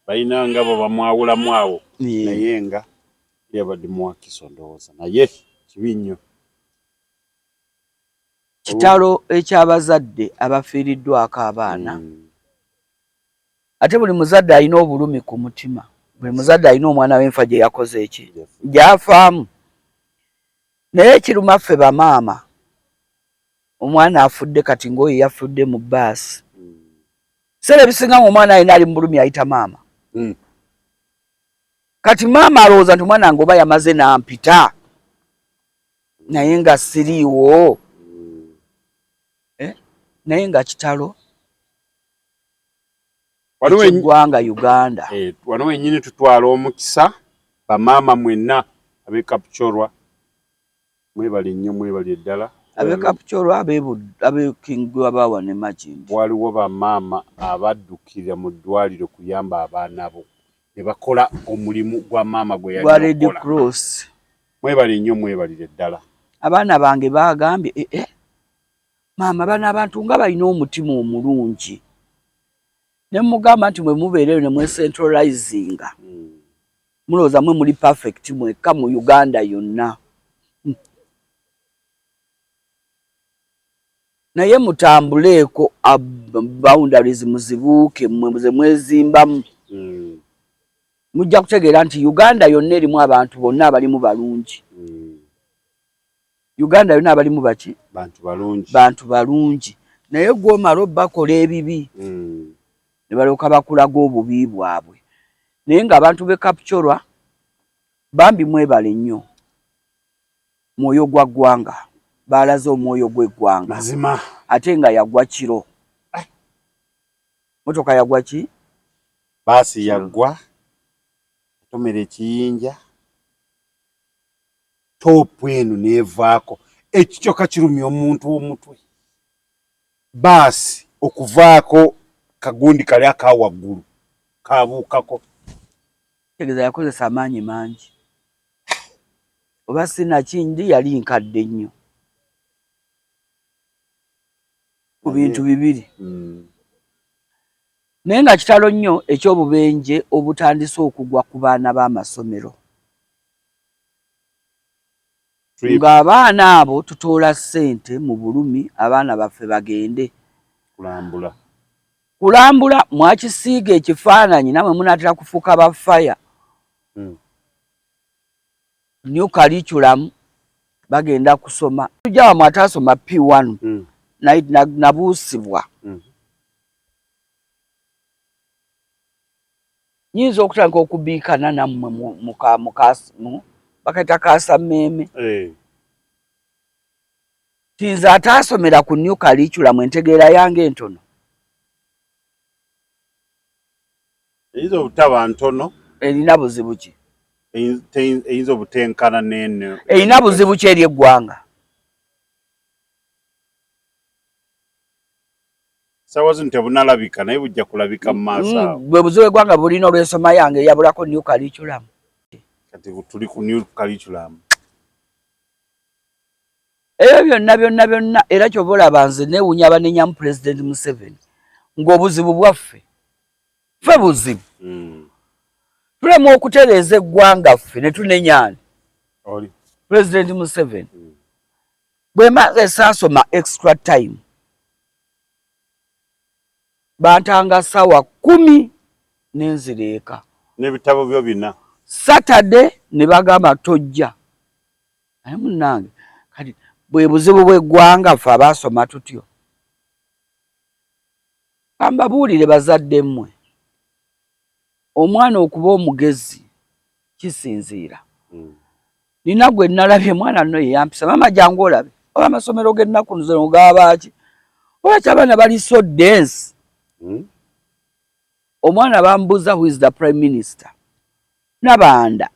Balina nga bo bamwawulamu awo. Eh. Naye nga yabadde muwakiso ndowooza, naye kibi nnyo. Kitalo eky'abazadde abafiiriddwako abaana. Ate buli muzadde alina obulumi ku mutima, buli muzadde alina omwana w'enfa gye yakoze eki gy'afaamu, naye ekiruma ffe bamaama, omwana afudde kati ng'oyo yafudde mu bbaasi, biseera ebisinga nga omwana alina ali mu bulumi ayita maama. Kati maama alowooza nti omwana wange oba yamaze n'ampita naye nga siriiwo. Eh? Naye nga kitalo eky'eggwanga Uganda. Eh, wano wennyini tutwala omukisa, bamaama mwenna ab'e Kapchorwa, mwebale nnyo, mwebale ddala. Ab'e Kapchorwa, ab'e King Gwabawa ne Makindi. Waliwo bamaama abaddukira mu ddwaliro kuyamba abaana bo ne bakola omulimu gwa maama gwe gwa yali Red okola. Cross. Mwebale nnyo, mwebalire ddala. Abaana bange bagambye, eh, eh, maama, bano abantu nga balina omutima omulungi, ne mugamba nti mwe mubeereyo ne mwecentralizinga, mulowooza mwe muli perfect mwekka mu Uganda yonna, naye mutambuleeko boundaries muzibuuke mmwe ze mwezimbamu, mujja kutegeera nti Uganda yonna erimu abantu bonna abalimu balungi. Uganda yonna abalimu baki? Bantu balungi. Bantu balungi, naye gw'omala obbakola ebibi ne balyoka bakulaga obubi bwabwe. Naye ng'abantu b'e Kapchorwa bambi mwebale nnyo, mwoyo gwa ggwanga, baalaze omwoyo gw'eggwanga. Mazima. Ate nga yagwa kiro, motoka yagwa ki? Baasi yaggwa etomera ekiyinja, top eno neevaako. Ekyo kyokka kirumya omuntu omutwe, baasi okuvaako kagundi kali aka waggulu kabuukako. Tegeeza yakozesa amaanyi mangi, oba sinakindi yali nkadde nnyo ku bintu bibiri. Naye nga kitalo nnyo ekyobubenje obutandise okugwa ku baana b'amasomero, ng'abaana abo tutoola ssente mu bulumi, abaana baffe bagende kulambula. Kulambula. Mwakisiiga ekifaananyi, namwe munaatera kufuuka ba faya. New curriculum, bagenda kusoma. Tujja wamwe ataasoma P1 nabuusibwa. Nyinza okutandika okubiikana nammwe bakayita kaasammeeme. Eh. Tinze ataasomera ku new curriculum, entegeera yange entono. Eyinza obutaba ntono. Erina buzibu ki? Eyinza obutenkana nene. Erina buzibu ki eri eggwanga? Sawa zino tebunalabika, naye bujja kulabika mu maaso awo. Bwe buzibu eggwanga bulina olw'ensoma yange eyabulako new curriculum. Kati tuli ku new curriculum. Ebyo byonna byonna byonna, era kyova olaba nze neewuunya abanenyamu Pulezidenti Museveni, ng'obuzibu bwaffe ffe buzibu. Tulema okutereeza eggwanga ffe ne tunenyaani Pulezidenti Museveni. Bwe mba saasoma extra time, bantanga ssaawa 10 nenzira eka. N'ebitabo byo bina. Saturday ne bagamba tojja. Naye munnange, kati bwe buzibu bw'eggwanga, ffe abaasoma tutyo. Kambabuulire, bazadde mmwe, omwana okuba omugezi kisinziira. Nina gwe nalabye, mwana nno ye yampisa, "Maama, jangu olabe oba amasomero g'ennaku zino gaabaaki, oba ki, abaana bali so dense." Omwana bambuuza, "Who is the prime minister?" Nabanda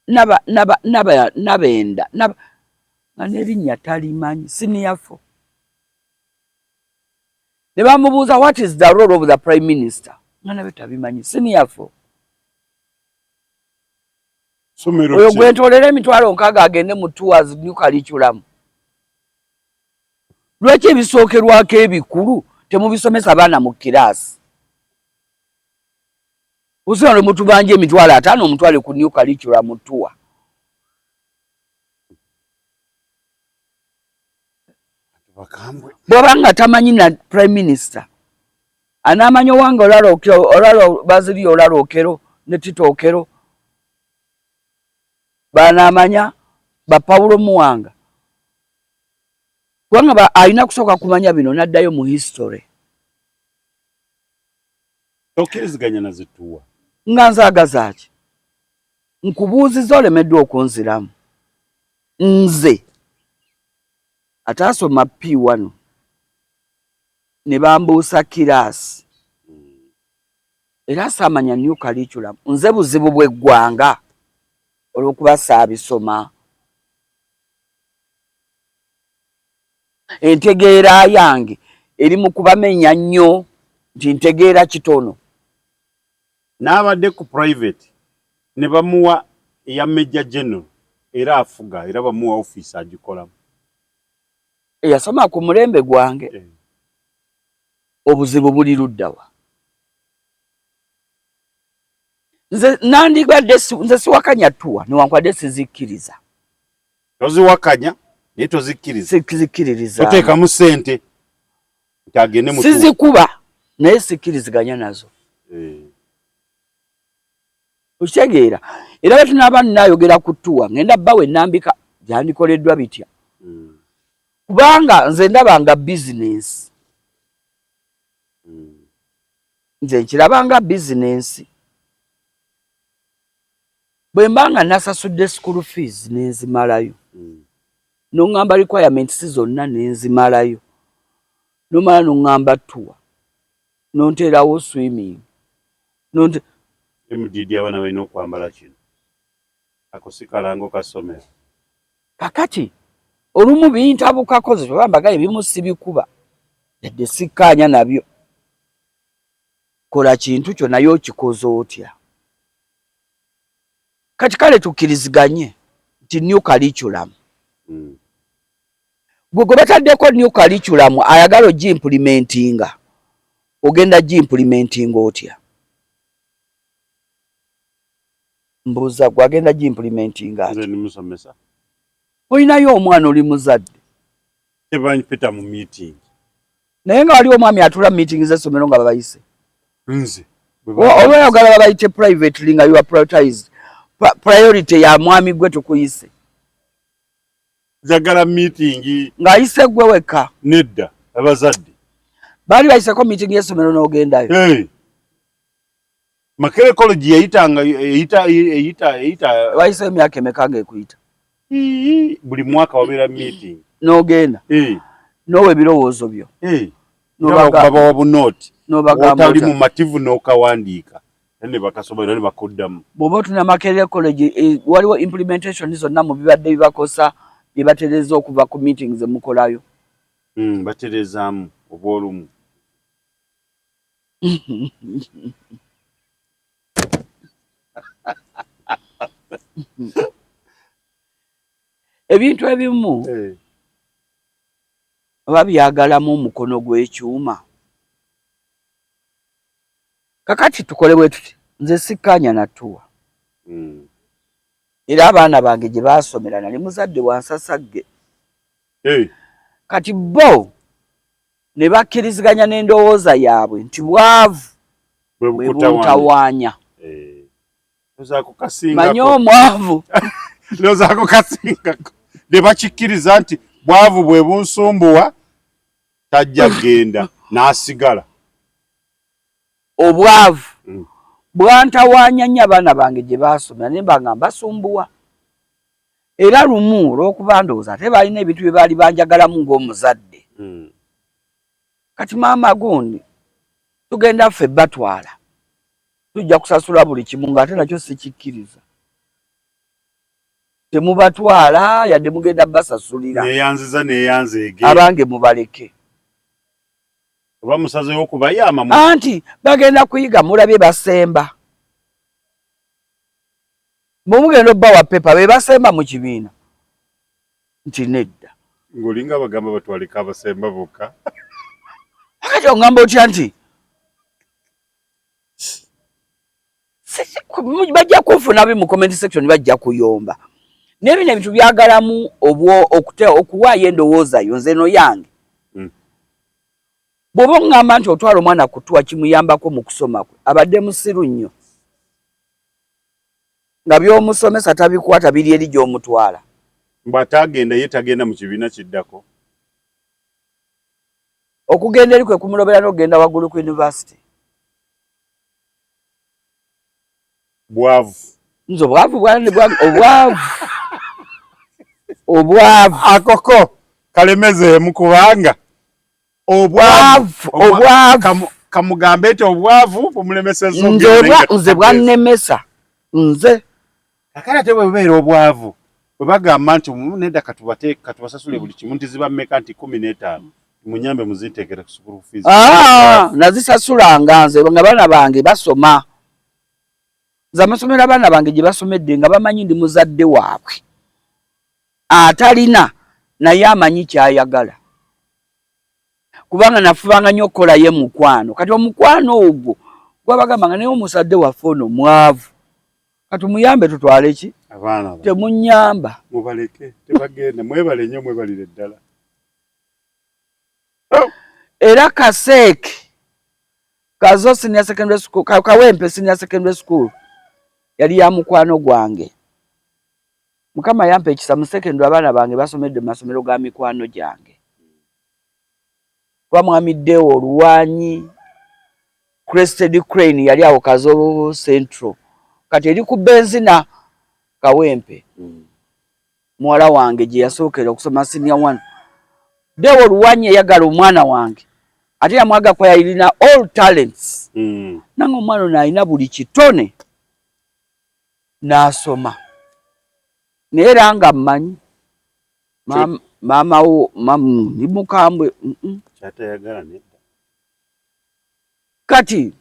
nabenda naba nga n'erinnya talimanyi, senior four. Ne bamubuuza, "What is the role of the prime minister?" Nga nabyo tabimanyi, senior four. Somero Oyo ki? Gwentolera 60,000 agende mu tours, new curriculum. Lwaki ebisookerwako ebikulu temubisomesa baana mu kiraasi? Osula lwe mutubanja 50,000, omutwale ku new curriculum tour. Bakambwe. Bw'oba nga tamanyi na prime minister, anaamanya owange olalo Bazili, olalo Okero ne Tito Okero, banaamanya ba Pawulo Muwanga? Kubanga alina kusooka kumanya bino n'addayo mu history. Tokkiriziganya na zituwa? Nga nzaagazaaki? Nkubuuziza, olemeddwa okunziramu. Nze ataasoma P1 ne bambuusa kiraasi, era saamanya new curriculum, nze buzibu bw'eggwanga olw'okuba saabisoma? Entegeera yange eri mu kubamenya nnyo nti ntegeera kitono. N'abadde ku private ne bamuwa eya major general, era afuga, era bamuwa ofiisi agikolamu. Eyasoma ku mulembe gwange. Obuzibu buli luddawa? Nze nandibadde nze siwakanya tour, newankubadde sizikkiriza. Toziwakanya naye tozikkiriza. Sizikkiririza. Toteekamu ssente nti agende mu tour. Sizikuba, naye sikkiriziganya nazo. Okitegeera? Era bwe tunaaba nnaayogera ku tour, ngenda bbawe ennambika gyandikoleddwa bitya. Kubanga nze ndaba nga bizinensi. Nze nkiraba nga bizinensi. Bwe mba nga nasasudde school fees nenzimalayo, noŋŋamba requirements zonna nenzimalayo, nomala noŋŋamba tour, nonteerawo swimming, nonte MDD, abaana balina okwambala kino, ako si kalango ka ssomero. Kakati olumu bintabukako ze oba mbagaye, ebimu sibikuba yadde sikkaanya nabyo. Kola kintu kyo, naye okikoze otya? Kati kale tukkiriziganye nti new curriculum, gwe gwe bataddeko new curriculum, ayagala ogiimplementinga, ogenda giimplementinga otya? Mbuuza, gwe agenda giimplementinga Nze atya? Ndi musomesa. Olinayo omwana, oli muzadde. Tebanpita mu meeting. Naye nga waliwo omwami atuula mu meeting z'essomero nga babayise. Nze Oba oyagala babayite privately, nga you are prioritized, priority ya mwami gwe tukuyise. Njagala meeting. Ng'ayise gwe wekka? Nedda, abazadde. Baali bayiseko meeting y'essomero n'ogendayo? Hey. Makerere College yayitanga, eyita eyita eyita. Wayise emyaka emeka ng'ekuyita? Ii, buli mwaka wabeera meeting. N'ogenda? Hey. N'owa ebirowoozo byo? Hey. N'obaga Babawa bunooti. N'obagamba Otali otya? mumativu n'okawandiika, era ne bakasoma era ne bakuddamu. Bw'oba otuna Makerere College, waliwo implementation zonna mu bibadde bibakosa bye batereza okuva ku meeting ze mukolayo? Baterezaamu obwolumu. Ebintu ebimu. Oba byagalamu omukono gw'ekyuma? Kakati tukole bwe tuti, nze sikkaanya na ttuwa. Era abaana bange gye baasomera nali muzadde wa nsasagge. Hey. Kati bo ne bakkiriziganya n'endowooza yaabwe nti bwavu bwe bwe buntawaanya. Manyi omwavu ndowoozaako kasingako ne bakikkiriza nti bwavu bwe bunsumbuwa, tajja kugenda n'asigala. Obwavu bwantawaanya nnyo abaana bange gye baasomera, naye mba nga mbasumbuwa. Era lumu olw'okuba ndowooza ate baalina ebintu bye baali banjagalamu ng'omuzadde. Kati maama gundi tugenda ffe batwala, tujja kusasula buli kimu, ng'ate nakyo sikikkiriza. Temubatwala yadde mugenda basasulira. Neyanziza neyanzeege. Abange mubaleke. Oba musazeewo kubayama anti bagenda kuyiga, mulabye basemba. Bwe mugenda obbawa pepa be basemba mu kibiina nti nedda. Ng'olinga abagamba batwaleko abasemba bokka. Akati ongamba otya nti bajja kunfuna bi mu comment section, bajja kuyomba. Naye bino ebintu byagalamu okuwaayo endowooza yo, nze no yange. Bw'oba oŋŋamba nti otwala omwana kutuwa kimuyambako mu kusoma kwe, abadde musiru nnyo nga by'omusomesa tabikwata, biri eri gy'omutwala. Bw'ataagenda ye tagenda mu kibiina kiddako. Okugenda eri kwe kumulobera n'okugenda waggulu ku university. Bwavu. Nze obwavu obwavu obwavu Akoko kalemezeemu kubanga obwavu obwavu. Kamugambe nti obwavu bumulemesezza. Nze bwannemesa nze. Kakati ate bwe bubeera obwavu, bwe bagamba nti nedda, katubasasule buli kimu, nti ziba mmeka? Nti 15, munyambe muzinteekere ku school fees. Ah, nazisasulanga nze nga baana bange basoma. Nze amasomero abaana bange gye basomedde nga bamanyi ndi muzadde waabwe atalina, naye amanyi kyayagala, kubanga nafubanga nnyo okukolayo emukwano. Kati omukwano ogwo gwabagamba nga naye omuzadde waffe ono mwavu, kati muyambe tutwale ki? Abaana. Temunyamba. Mubaleke tebagenda. Mwebale nnyo, mwebalire ddala. Era Kaseeke Kazo Senior Secondary School, Kawempe Senior Secondary School yali ya mukwano gwange. Mukama yampa ekisa mu secondary, abaana bange basomedde mu masomero ga mikwano gyange, kuba mwamiddewo oluwanyi Crested Crane yali awo Kazo Central, kati eri ku Benzina Kawempe. Muwala wange gye yasookera okusoma senior one, Dewo Oluwanyi eyagala omwana wange, ate yamwaga kwa yalina all talents. Nange omwana ono alina buli kitone n'asoma, naye era nga mmanyi maama wo ndi mukambwe. Kyatayagala nedda. Kati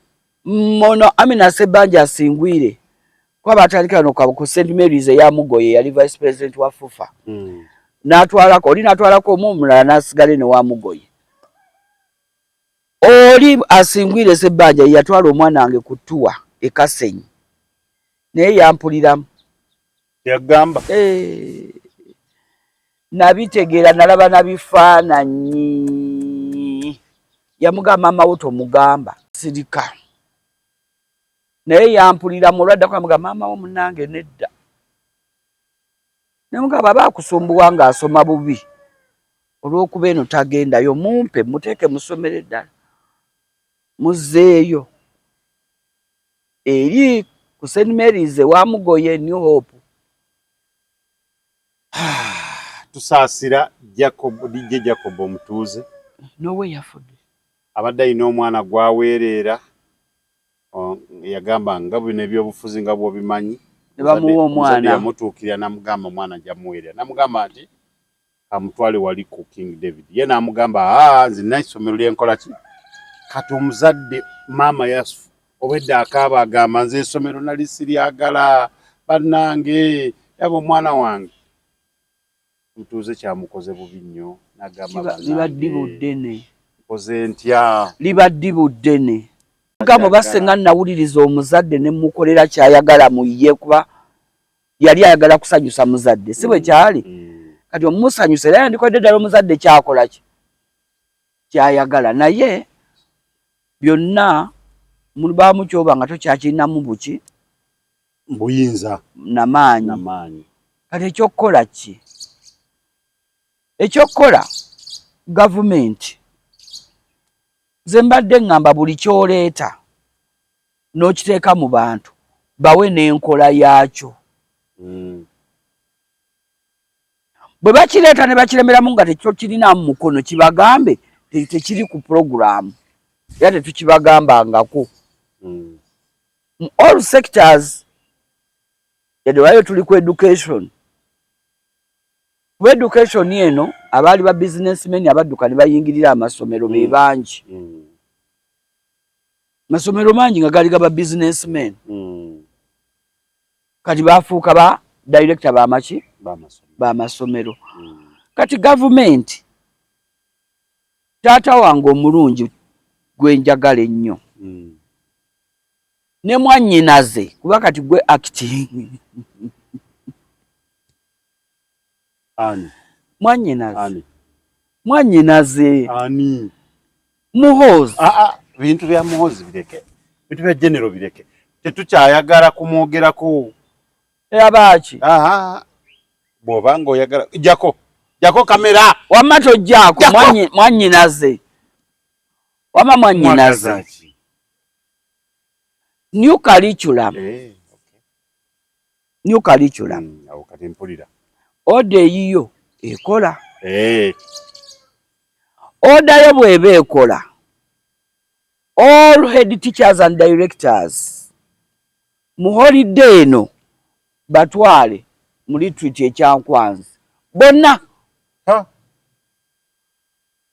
mono Amina Sebanja asingwire kuba batandikira no ku St Mary's eya Mugoye, yali vice president wa FUFA. N'atwalako oli, n'atwalako omu, omulala n'asigale ne wa Mugoye. Oli asingwire Sebbanja ye yatwala omwana wange ku tour e Kasenyi, naye yampuliramu. Yagamba? Eh, nabitegeera, nalaba nabifaananyi. Yamugamba, maama wo tomugamba, sirika. Naye yampuliramu. Olwaddako yamugamba, maama wo munange nedda. Nemugamba, aba akusumbuwa ng'asoma bubi olw'okuba eno tagendayo, mumpe muteeke musomero eddala, muzzeeyo eri ku St Mary's ewa Mugoye, New Hope. Tusaasira Jacob, DJ Jacob omutuuze. Nowe yafudde. Abadde alina omwana gwaweereera, yagamba nga bino ebyobufuzi nga bw'obimanyi. Ne bamuwa omwana. Yamutuukirira namugamba omwana nja muweerera, namugamba nti amutwale wali ku King David. Ye n'amugamba, aa, nze nina essomero lyenkola ki. Kati omuzadde maama yasu obwedda akaaba, agamba nze essomero nali siryagala, bannange yaba omwana wange. Mutuuze kyamukoze bubi nnyo. Liba ddibu ddene. Nkoze ntya? Liba ddibu ddene. Gamba oba senga nawuliriza omuzadde ne mukolera kyayagala mu ye, kuba yali ayagala kusanyusa muzadde, si bwe kyali? Kati omusanyusa era yandikodde ddala omuzadde kyakola ki kyayagala, naye byonna mubaamu kyoba nga tokyakirinamu buki buyinza namaanyi. Kati ekyokukola ki? Ekyokukola gavumenti, nze mbadde ŋŋamba buli ky'oleeta n'okiteeka mu bantu bawe n'enkola yaakyo. Bwe bakireeta ne bakiremeramu nga tekirinamu mukono, kibagambe tekiri ku pulogulaamu era tetukibagambangako. Mu all sectors, yadde waliyo tuli ku education, kuba education eno abaali ba businessmen abadduka ne bayingirira amasomero be bangi. Masomero mangi nga gali gaba businessmen, kati bafuuka ba director bamaki bamasomero. Kati gavumenti, taata wange omulungi gwe njagala ennyo ne mwannyinaze, kuba kati gwe acting. Ani? Mwannyinaze, mwannyinaze. Ani? Muhoozi. Bintu bya Muhoozi bireke, bintu bya General bireke, tetukyayagala kumwogerako. Abaaki? Bw'oba ng'oyagala jako jako kamera. Wamma tojjaako mwannyinaze, wamma mwannyinaze. New curriculum, new curriculum. Awo kati mpulira. Order eyiyo ekola, order yo bw'eba ekola, all head teachers and directors mu holiday eno batwale mu retreat ekyankwanzi bonna,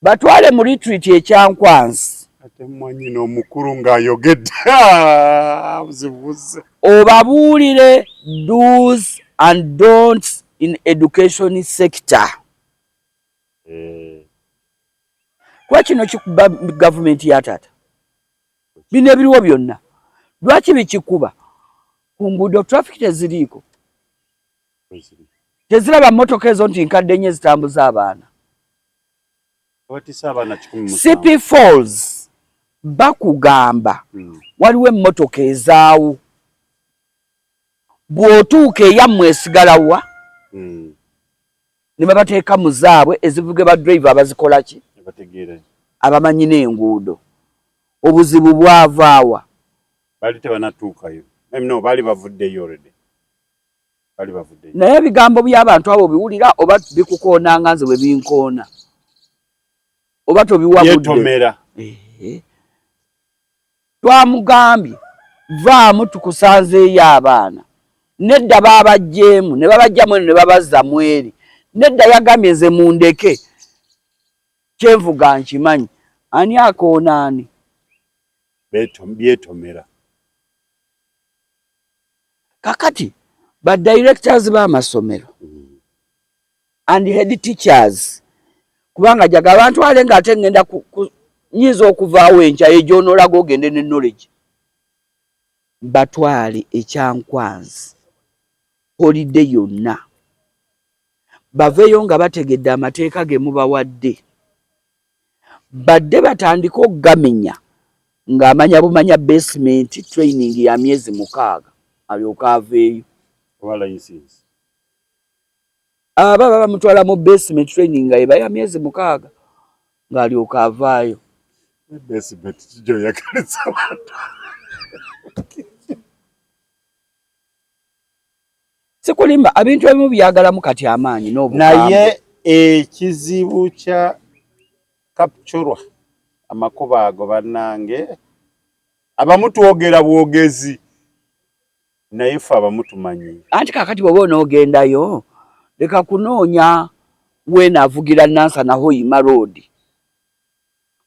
batwale mu retreat ekyankwanzi. Ate mwanyina omukulu ng'ayogedde buzibuze. Obabuulire do's and don'ts in education sector, kuba kino kikuba gavumenti ya taata. Bino ebiriwo byonna lwaki bikikuba? Ku nguudo traffic teziriiko, teziraba mmotoka ezo nti nkadde nnyo ezitambuza abaana. Batisa abaana 107. Sipi Falls bakugamba waliwo emmotoka ezaawo, bw'otuuka eyammwe esigalawa ne babateeka mu zaabwe ezivuga ba driver abazikola ki, bategeera, abamanyi n'enguudo. Obuzibu bwavaawa? Baali tebanatuukayo. No, baali bavuddeyo already, baali bavuddeyo. Naye ebigambo by'abantu abo biwulira oba bikukoonanga nze bwe binkoona oba tobiwa budde? Yetomera. Ehe. Twamugambye vaamu tukusanzeeyo abaana, nedda baabajjeemu ne babajjamu eno ne babazza mu eri. Nedda, yagambye nze mundeke, kyenvuga nkimanyi. Ani akoona ani? Byetomera. Kakati ba directors b'amasomero and head teachers, kubanga jaga abantwale ng'ate ngenda nyinza okuvaawo enkya egyonoolaga ogende ne knowledge, batwale ekyankwanzi holiday yonna, baveeyo nga bategedde amateeka ge mubawadde, badde batandike okugamenya ng'amanya bumanya basement training ya myezi 6 alyoke aveeyo. Oba license. Aba baba bamutwala mu basement training nga eba ya myezi 6 ng'alyoka avaayo. Basement kijoyagaliza abantu. Sikulimba, ebintu ebimu byagalamu kati amaanyi n'obukambwe. Naye ekizibu kya Kapchorwa, amakubo ago bannange, abamu twogera bwogezi, naye ffe abamu tumanyi. Anti kakati bw'oba onoogendayo, leka kunoonya weenaavugira Nansana Hoima Road.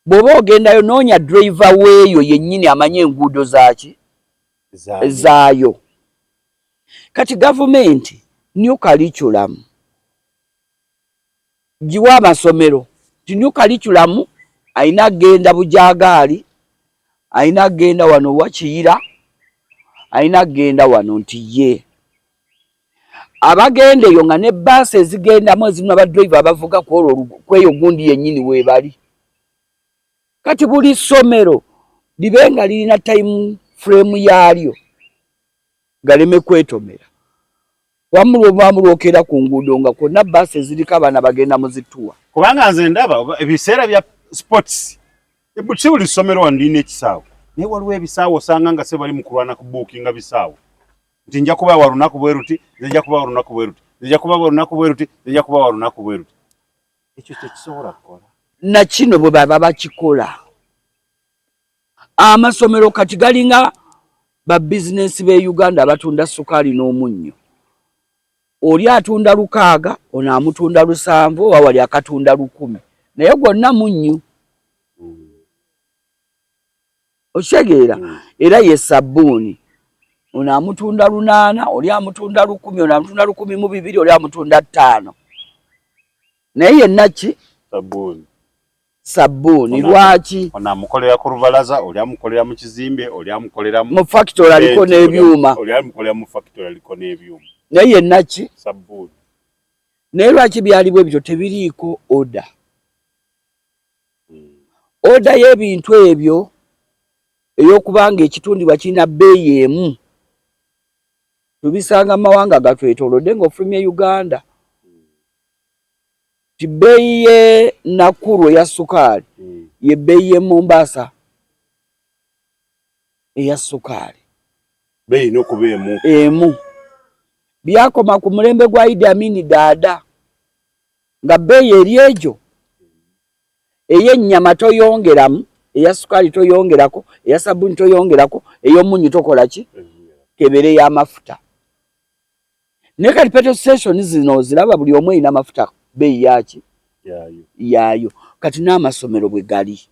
Bw'oba ogendayo noonya driver weeyo yennyini amanye enguudo zaaki zaayo. Kati gavumenti, new curriculum giwa amasomero. Ti new curriculum ayina genda bujagaali, ayina genda wano wakiyira, ayina genda wano nti ye abagenda eyo nga ne bbaasi ezigendamu ezimu abadrive abavuga kwolwo kweyo gundi yennyini weebali. Kati buli ssomero libe nga lirina time frame yaalyo galeme kwetomera. Wamulwokera ku nguudo nga kwonna bbaasi eziriko abaana bagenda mu zituwa. Kubanga nze ndaba ebiseera bya sports si buli ssomero wano lirina ekisaawe, naye waliwo ebisaawe osanga nga se bali mu kulwana ku buukinga bisaawe nti nja kuba wa lunaku bwe ruti, nze nja kuba wa lunaku bwe ruti, nze nja kuba wa lunaku bwe ruti, nze nja kuba wa lunaku bwe ruti. Ekyo tekisobola kukola. Na kino bwe baba bakikola amasomero kati galinga ba bizinensi b'e Uganda abatunda sukaali n'omunnyo. Oli atunda 6, ono amutunda 7, oba wali akatunda 10, naye gwonna munnyu. Okitegeera? Era ye sabbuuni, ono amutunda 8, oli amutunda 10, ono amutunda 12, oli amutunda 5, naye yenna ki? Sabbuuni. Sabbuuni. Lwaki? Ono amukolera ku lubalaza, oli amukolera mu kizimbe, oli amukolera mu factory aliko n'ebyuma, oli amukolera mu factory aliko n'ebyuma, naye yenna ki? Sabbuuni. Naye lwaki byali bwe bityo? Tebiriiko order. Order y'ebintu ebyo ey'okubanga ekitundibwa kirina bbeeyi emu tubisanga mu mawanga gatwetoolodde ng'ofulumye Uganda. Ti bbeeyi ye Nakuru eya sukaali ye bbeeyi ye Mombasa eya sukaali. Bbeeyi erina okuba emu. Emu. Byakoma ku mulembe gwa Idi Amin Dada nga bbeeyi eri egyo ey'ennyama toyongeramu, eya sukaali toyongerako, eya sabbuuni toyongerako, ey'omunnyu tokola ki? Kebere y'amafuta. Naye kati petrol station zino oziraba buli omu erina amafuta bbeeyi yaaki? Yaayo. Kati n'amasomero bwe gali.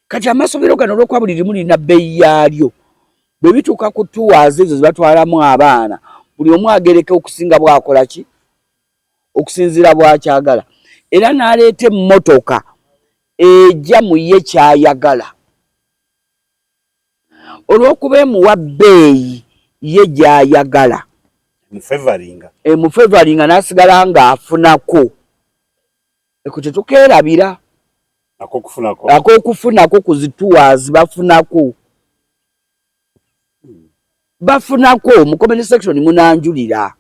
Kati amasomero gano olw'okuba buli limu lirina bbeeyi yaalyo, bwe bituuka ku tours ezo ze batwalamu abaana, buli omu agereka okusinga bw'akola ki? Okusinziira bw'akyagala. Era n'aleeta emmotoka ejja mu ye ky'ayagala. Olw'okuba emuwa bbeeyi ye gy'ayagala. Emufevaringa n'asigala ng'afunako. Ekyo tetukeerabira. Ak'okufunako ku zi tours bafunako. Bafunako mu comment section munanjulira.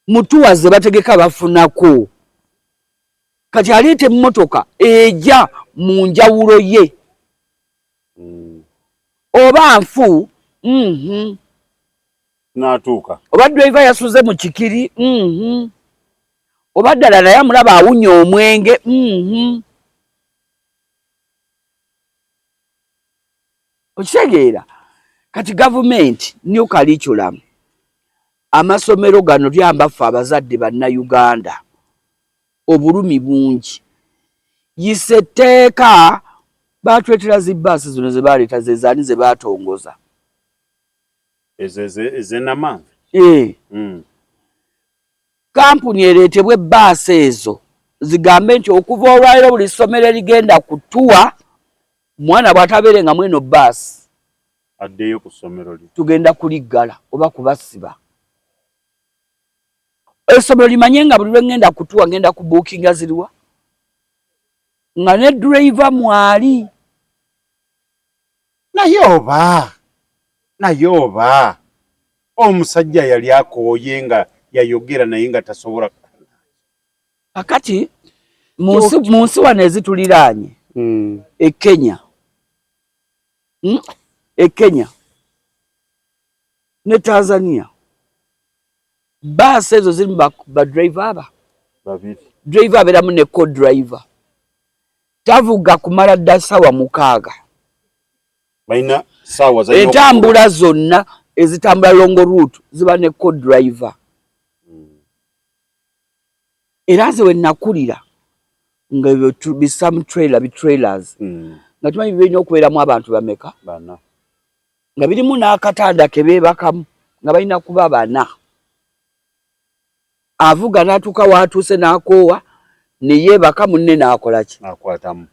Mu tours ze bategeka bafunako. Kati aleeta emmotoka ejja mu njawulo ye. Oba nfu, N'atuuka. Oba driver yasuze mu kikiri, Oba ddala naye amulaba awunya omwenge, Okitegeera? Kati gavumenti new curriculum, amasomero gano lyamba ffe abazadde bannayuganda obulumi bungi. Yisa etteeka baatuleetera zi bbaasi zino ze baaleeta ze zaani ze baatongoza? Ezo ez'enamanve? Kampuni ereetebwe bbaasi ezo zigambe nti okuva olwaleero buli ssomero erigenda ku ttuwa mwana bw'atabeere nga mweno bbaasi addeyo ku ssomero lye, tugenda kuliggala oba kubasiba. Essomero limanye nga buli lwe ŋŋenda kutuwa ŋŋenda kubuukinga ziriwa nga ne driver mwali. Naye oba omusajja yali akooye nga yayogera naye nga tasobola. Kakati mu nsi wano ezituliraanye e Kenya, e Kenya ne Tanzania bbaasi ezo zirimu ba driver aba babiri, driver abeeramu ne co-driver, tavuga kumala dda ssaawa 6. Balina ssaawa entambula zonna ezitambula long route ziba ne co-driver. Era nze we nakulira nga ebyo bisamu trailer, bi trailers nga tumanyi birina okubeeramu abantu bameka? Bana. Nga birimu n'akatanda ke beebakamu nga balina kuba bana. Avuga n'atuuka w'atuuse n'akoowa Ne yeebaka munne n'akola ki? Akwatamu.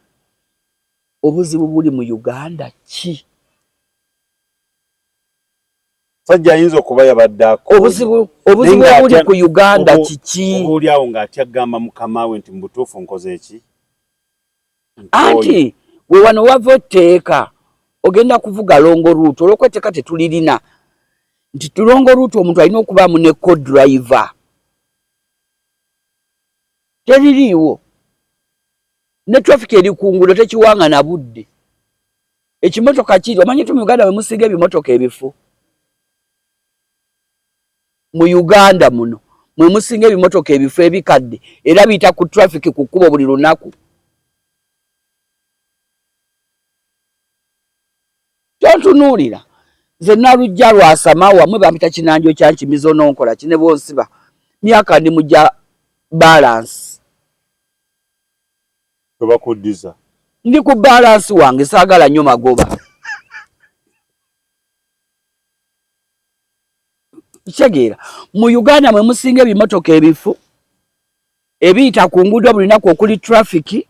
Obuzibu buli mu Uganda ki? Sajja ayinza okuba yabadde akooye. Obuzibu obuzibu obuli ku Uganda kiki? Oba oli awo ng'atya kugamba mukama we nti mu butuufu nkoze ki? Anti we wano wava etteeka ogenda kuvuga longo route olwokuba etteeka tetulirina nti longo route omuntu alina okubaamu ne co-driver. Teririiwo. Ne traffic eri ku nguudo tekiwanga na budde. Ekimotoka kiri omanyi tu mu Uganda mwe musinga ebimotoka ebifu. Mu Uganda muno mwe musinga ebimotoka ebifu ebikadde era biyita ku traffic ku kkubo buli lunaku. Tontunuulira nze Nalujja lwasama wamwe bampita kinanjo kya nkimiza ononkola ki ne bwonsiba myaka ndi mujja balance. Tebakuddiza. Ndi ku balance wange saagala nnyo magoba. Kitegeera mu Uganda mwe musinga ebimotoka ebifu ebiyita ku nguudo buli lunaku okuli traffic.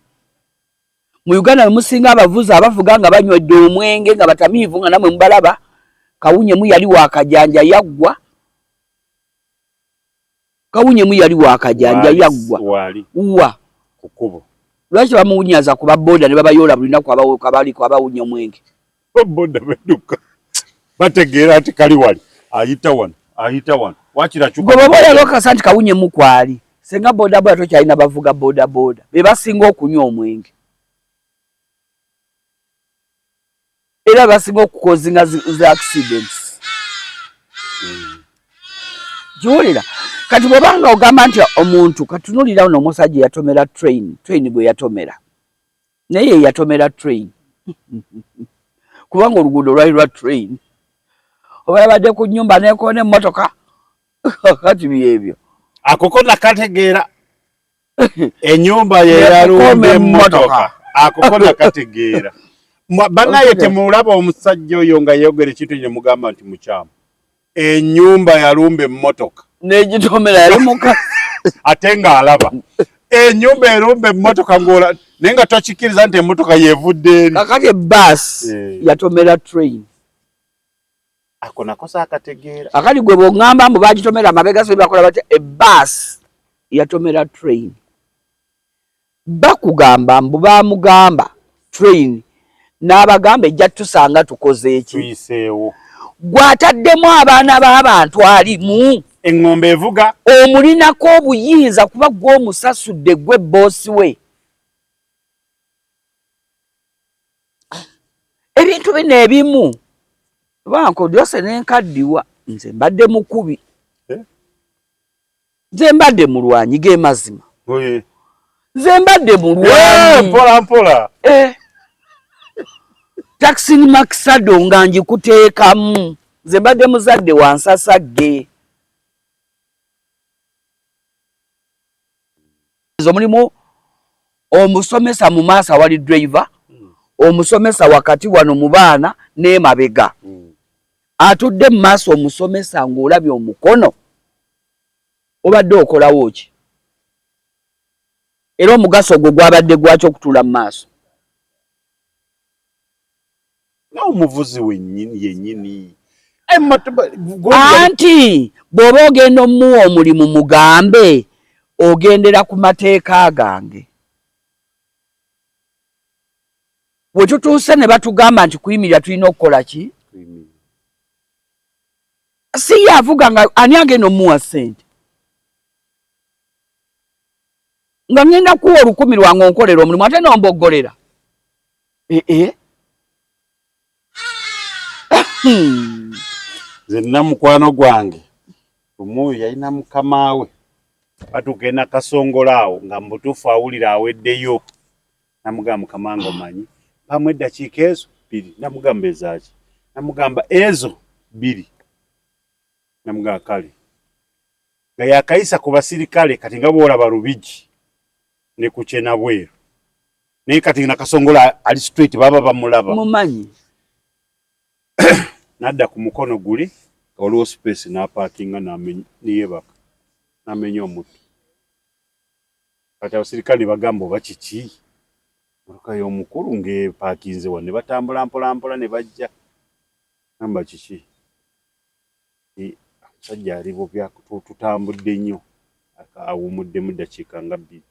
Mu Uganda mwe musinga abavuzi abavuga nga banywedde omwenge nga batamiivu nga namwe mubalaba. Kawunyemu yali wa kajanja yaggwa. Kawunyemu yali wa kajanja yaggwa. Wa? Ku kkubo. Lwaki tebamuwunyaza ku ba boda ne babayoola buli lunaku abaliko abawunya omwenge? Ba boda bedduka bategeera nti kali wali ayita wano ayita wano wakira kyuka. Gwe bw'oba oyagala okakasa nti Kawunyemu kwali, senga bodaboda tokyalina bavuga bodaboda be basinga okunywa omwenge era basinga okukozinga zi accidents. Kiwulira kati bw'obanga ogamba nti omuntu katunulira ono omusajja yatomera train, train gwe yatomera naye ye yatomera train kubanga oluguudo lwali lwa train oba yabadde ku nyumba nekoona emmotoka kati byebyo ako ko nakategeera enyumba yeyalumba emmotoka ako ko nakategeera banaye temulaba omusajja oyo nga yeyogera ekintu ne mugamba nti mukyamu enyumba yalumba emmotoka negitomera yali muka ate ng'alaba enyumba erumba emmotoka ng'ola naye nga tokikkiriza nti emmotoka yevudde eri kakati ebbaasi eh. yatomera train ako nako saakategeera akati gwe bw'oŋŋamba mbu bagitomera amabega so bakola batya ebbaasi yatomera train Bakugamba mbu baamugamba train n'abagamba ejja tusanga tukoze eki? Tuyiseewo. Gwe ataddemu abaana b'abantu alimu. Eŋŋombe evuga. Omulinako obuyinza kuba gwe omusasudde gwe bboosi we. Ebintu bino ebimu bankodyose ne nkaddiwa nze mbadde mukubi. Eh? Nze mbadde mulwanyi ge mazima. Nze mbadde mulwanyi. Eh, mpola mpola. Eh. Taxi ni Maxado nga ngikuteekamu. Nze mbadde muzadde wa nsasagge. Ezo mulimu omusomesa mu maaso awali driver, omusomesa wakati wano mu baana n'emabega. Atudde mu maaso omusomesa ng'olabye omukono obadde okolawo ki? Era omugaso gwo gwabadde gwaki okutuula mu maaso? Nawe omuvuzi yennyini. Anti bw'oba ogenda omuwa omulimu mugambe ogendera ku mateeka gange. We tutuuse ne batugamba nti kuyimirira tulina okukola ki? Si ye avuga nga ani agenda omuwa ssente? Nga ngenda kuwa olukumi lwange onkolera omulimu ate nomboggolera. Ee eh, eh. Nze nina mukwano gwange omu yalina mukama we batuuka e Nakasongola awo nga mu butuufu awulira aweddeyo namugamba mukama wange omanyi mpamu eddakiika ezo bbiri namugamba ezaaki namugamba ezo bbiri namugamba kale nga yakayisa ku basirikale kati nga bwolaba Lubigi ne ku Kyenabweru naye kati Nakasongola ali straight baba bamulaba mumanyi nadda ku mukono guli waliwo space n'apaakinga neyebaka n'amenya omutto. Kati abasirikale ne bagamba oba kiki, motoka y'omukulu ng'epaakinze wano, ne batambula mpola mpola ne bajja, gamba kiki, omusajja ali bubi, tutambudde nnyo, awummuddemu ddakiika nga 2.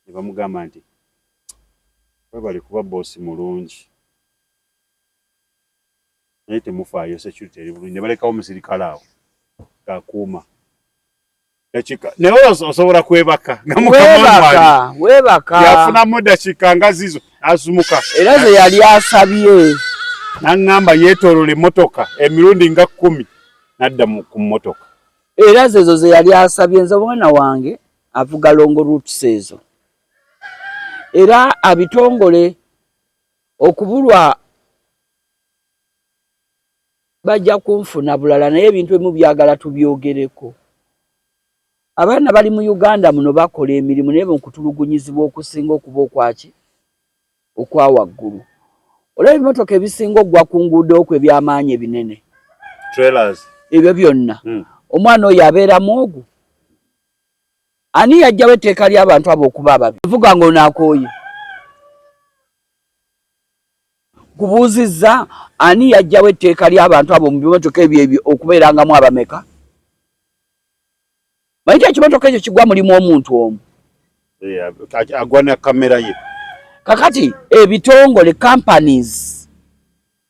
Ne bamugamba nti webale kuba boosi mulungi, naye temufaayo, security eri bulungi. Ne balekawo omusirikale awo ng'akuuma dakiika, naye osobola kwebaka nga mukama webaka. Yafunamu dakiika nga zizo asumuka. Era ze yali asabye. N'aŋŋamba yeetoolola emmotoka emirundi nga 10 n'adda ku mmotoka. Era zezo ze yali asabye. Nze omwana wange avuga long routes ezo, era abitongole okubulwa bajja kunfuna bulala, naye ebintu ebimu byagala tubyogereko. Abaana bali mu Uganda muno bakola emirimu, naye mukutulugunyizibwa okusinga okuba okwaki okwa waggulu. Olaba ebimotoka ebisinga okugwa ku nguudo okwo eby'amaanyi ebinene, ebyo byonna, omwana oyo abeeramu ogwo. Ani yajjawo etteeka ly'abantu abo okuba ababi? Vuga nga onaakooye. Kubuuzizza, ani yajjawo etteeka ly'abantu abo mu bimotoka ebyo ebyo okubeerangamu abameka? Manyi ekimotoka ekyo kigwa mulimu omuntu omu. Agwa na kamera ye. Kakati ebitongole, companies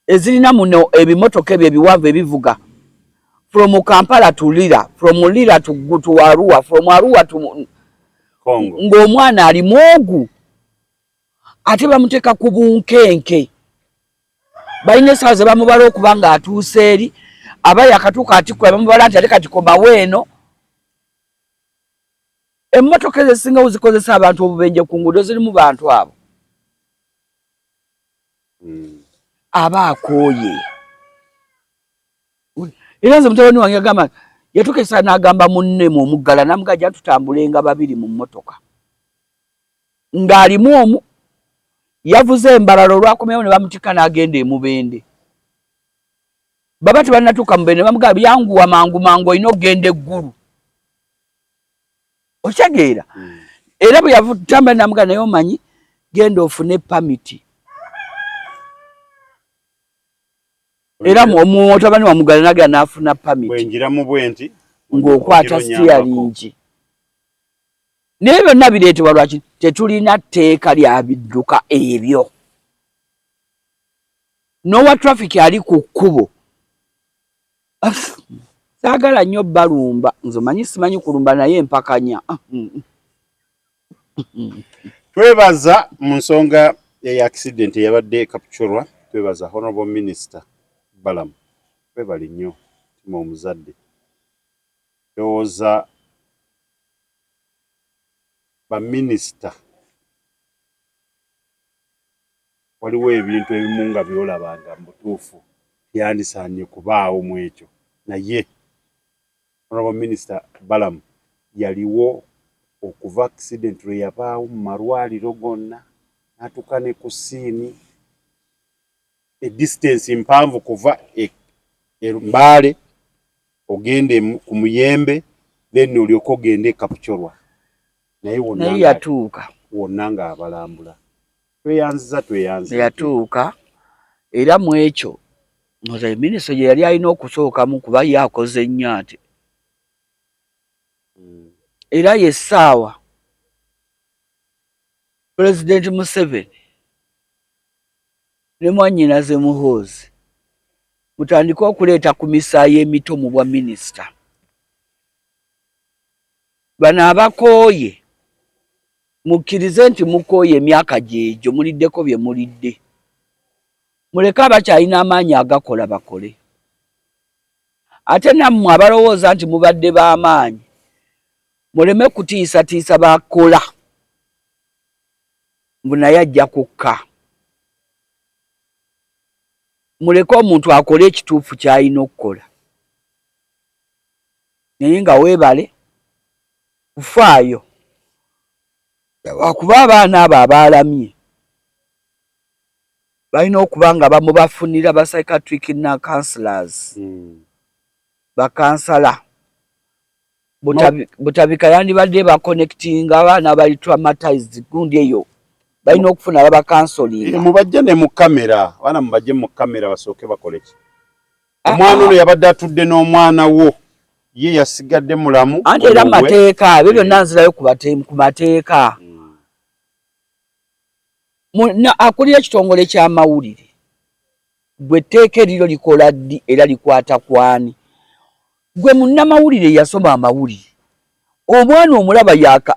ezirina muno ebimotoka ebyo ebiwanvu ebivuga from Kampala to Lira, from Lira to Arua, from Arua to ng'omwana ali mwogu, ate bamuteeka ku bunkenke. Balina essaawa ze bamubala okuba ng'atuuse eri, aba yakatuuka atikkula, bamubala nti ate kati komawo eno. Emmotoka ezo ezisingawo zikozesa abantu obubenje ku nguudo zirimu bantu abo. Aba akooye. Era nze mutabani wange yagamba, yatuuka ekiseera n'agamba munne mu omuggala, n'amugamba jja tutambulenga babiri mu mmotoka, ng'alimu omu yavuze embalala, olwakomyewo ne bamutikka n'agenda emubende. Baba tebannatuuka mubende, bamugamba byanguwa mangu mangu, olina okugenda eggulu, okitegeera? Era bwe yavutamba namugamba, naye omanyi, genda ofune pamiti. Era mutabani wa mugala nagenda n'afuna pamiti. Bwenjiramu bwe nti ng'okwata steering. Naye byonna bireetebwa lwaki tetulina tteeka lya bidduka ebyo. N'owa traffic ali ku kkubo, saagala nnyo balumba, nze manyi simanyi kulumba, naye mpakanya. Twebaza mu nsonga eya accident eyabadde Kapchorwa, twebaza Honorable Minister Balaam, webale nnyo tima omuzadde. Ndowooza baminisita waliwo ebintu ebimu nga byolabanga mu butuufu tyandisaanye kubaawo mu ekyo, naye Honorable Minister Balaam yaliwo okuva accident lwe yabaawo mu malwaliro gonna n'atuuka ne ku scene. Edistance mpanvu kuva e Mbale ogende ku Muyembe, then olyoke ogende e Kapchorwa, naye wonna yatuuka. Wonna ng'abalambula. Tweyanziza, tweyanziza. Yatuuka. Era mu ekyo nze minisita gye yali alina okusookamu, kuba ye akoze nnyo ate. Era ye ssaawa Pulezidenti Museveni ne mwannyinaze Muhoozi mutandike okuleeta ku misaayi emito mu bwa minisita. Bano abakooye, mukkirize nti mukooye, emyaka gyegyo muliddeko bye mulidde, muleke abakyalina amaanyi agakola bakole. Ate nammwe abalowooza nti mubadde b'amaanyi, muleme kutiisatiisa bakola mbu naye ajja kukka. Muleke omuntu akole ekituufu ky'alina okukola. Naye nga weebale kufaayo, lwakuba abaana abo abaalamye balina okuba nga bamubafunira ba psychiatric na counselors, bakansala. Butabika yandibadde baconnectinga abaana abali traumatized gundi eyo balina okufuna babakansolinga. Eh, mubajje ne mu kamera, abaana mubajje mu kamera basooke bakole ki? Ah, omwana ono ah. yabadde atudde n'omwana wo ye yasigadde mulamu. Anti era mateeka ebyo byonna eh. nzirayo ku mateeka. Akulira ekitongole ky'amawulire gwe etteeka eriro likola ddi era likwata kwani? Gwe munnamawulire eyasoma amawulire, omwana omulaba yaka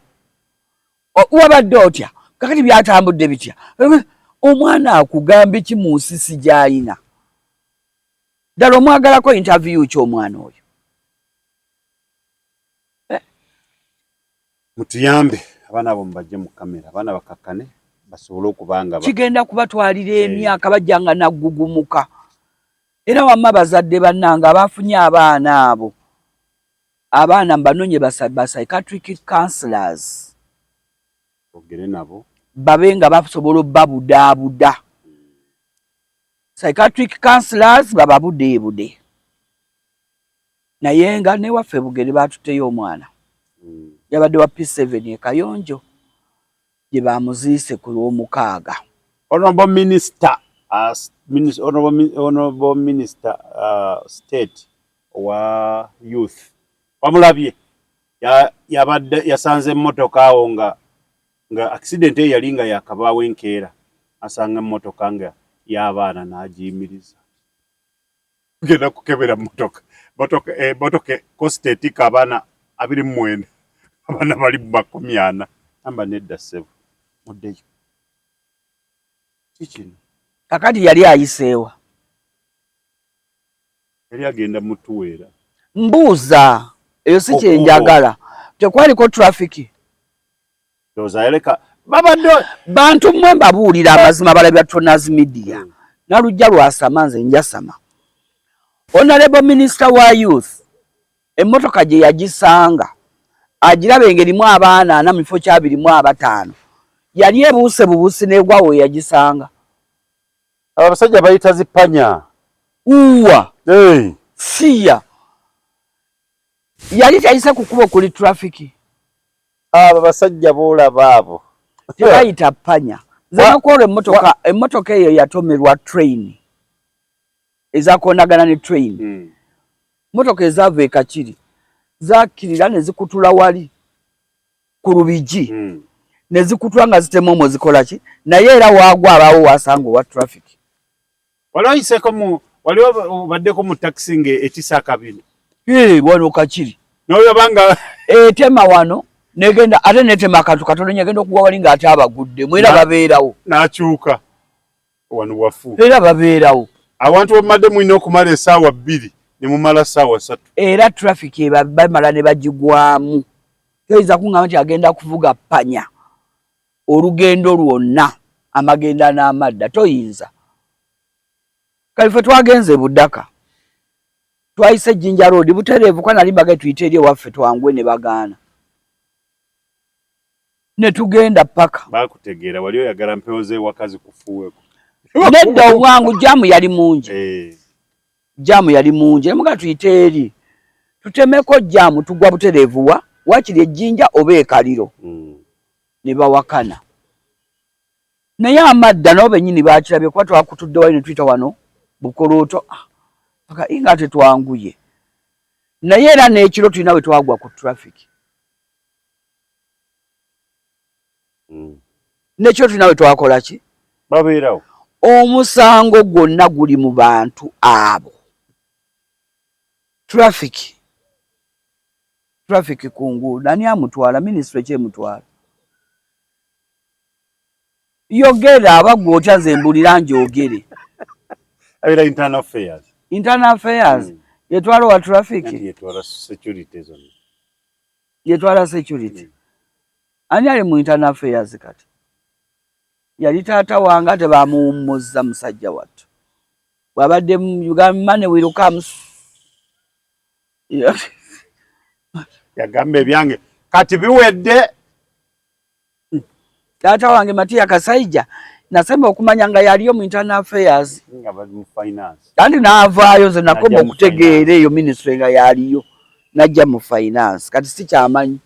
wabadde otya kakati byatambudde bitya? Omwana akugambe ki mu nsisi gy'alina? Ddala omwagalako interview ki omwana oyo? Eh? Mutuyambe abaana abo mubajje mu kamera, abaana bakakkane basobole okubanga kigenda kubatwalira eh. emyaka bajjanga naggugumuka. Era wamma bazadde bannange abafunye abaana abo, abaana mbanonye ba psychiatric counselors ogere nabo babe nga basobola obabudaabuda. Psychiatric counselors bababudeebude. Naye nga newaffe Bugere baatutteyo omwana yabadde wa P7 e Kayonjo gye baamuziise ku Lwomukaaga. Honorable Minister, Honorable Minister State owa Youth wamulabye yabadde yasanze emmotoka awo nga nga accident eyo yali nga yakabaawo enkeera, asanga emmotoka nga y'abaana n'agiyimiriza. Genda kukebera motoka motoka eh, motoka costa etika abaana 29, abaana bali mu 40. Amba nedda ssebo, muddeyo kikino. Kakati yali ayiseewa? Yali agenda mutuweera. Mbuuza eyo si kyenjagala, tekwaliko traffic? Ndowooza yaleka babadde bantu mmwe mbabuulira amazima balabya Tonaz Media. Nalujja lwasama nze njasama. Honorable Minister wa Youth emmotoka gye yagisanga agiraba engerimu abaana 40 mu kifo kya 25, yali ebuuse bubusi n'egwa we yagisanga. Abo abasajja bayita zipanya. Uwa. Hey. Siya. Yali tayise ku kkubo kuli traffic. Abo basajja boolaba abo tebayita panya. Nze nokwolwa emmotoka emmotoka eyo yatomerwa train ezakondagana ne train. Mmotoka ezaava e Kakiri zakkirira ne zikutula wali ku Lubigi ne zikutula nga zitema omwo zikola ki, naye era waagwa abaawo wasanga owa traffic. Wali oyiseeko mu wali obaddeko mu takisi nga etisa akabina? Wano Kakiri n'oyaba nga etema wano negenda ate netema akantu katono nnyo egenda okugwa wali ng'ate abaguddemu era babeerawo. N'akyuka wano wafu. Era babeerawo. Awantu wemumadde mulina okumala essaawa 2 ne mumala ssaawa 3. Era traffic bamala ne bagigwamu. Toyinza kuŋŋamba nti agenda kuvuga panya olugendo lwonna amagenda n'amadda, toyinza. Kale ffe twagenze Budaka, twayise Jinja Road butereevu kwa nali mbagaye tuyite eri ewaffe twanguwe ne bagaana ne tugenda paka. Bakutegeera wali oyagala mpewo z'ewaka zikufuuweko. Nedda obwangu jaamu yali mungi. Jaamu yali mungi ne mugamba tuyite eri tutemeko jaamu tugwa butereevu wa wakiri ejjinja oba ekaliro. Ne bawakana. Naye amadda nabo bennyini bakirabye kuba twakutudde wali ne tuyita wano Bukolooto paka inga tetwanguye. Naye era n'ekiro tulina we twagwa ku traffic. N'ekiro tulina we twakola ki? Babeerawo. Omusango gwonna guli mu bantu abo. Traffic. Traffic ku nguudo ani amutwala? Minisitule ki emutwala? Yogera aba gwe otya nze mbulira njogere. Abeera internal affairs. Internal affairs. Yetwala wa traffic. Yetwala security zonna. Yetwala security. Ani ali mu internal affairs kati? Yali taata wange ate bamuwummuzza musajja wattu. Bw'abadde mu Uganda money will come. Yagamba ebyange kati biwedde. Taata wange Matia Kasaija nasemba okumanya nga yaliyo mu internal affairs. Nga bali mu finance. Kandi n'avaayo nze nakoma okutegeera eyo ministry nga yaliyo. Najja mu finance, kati sikyamanyi.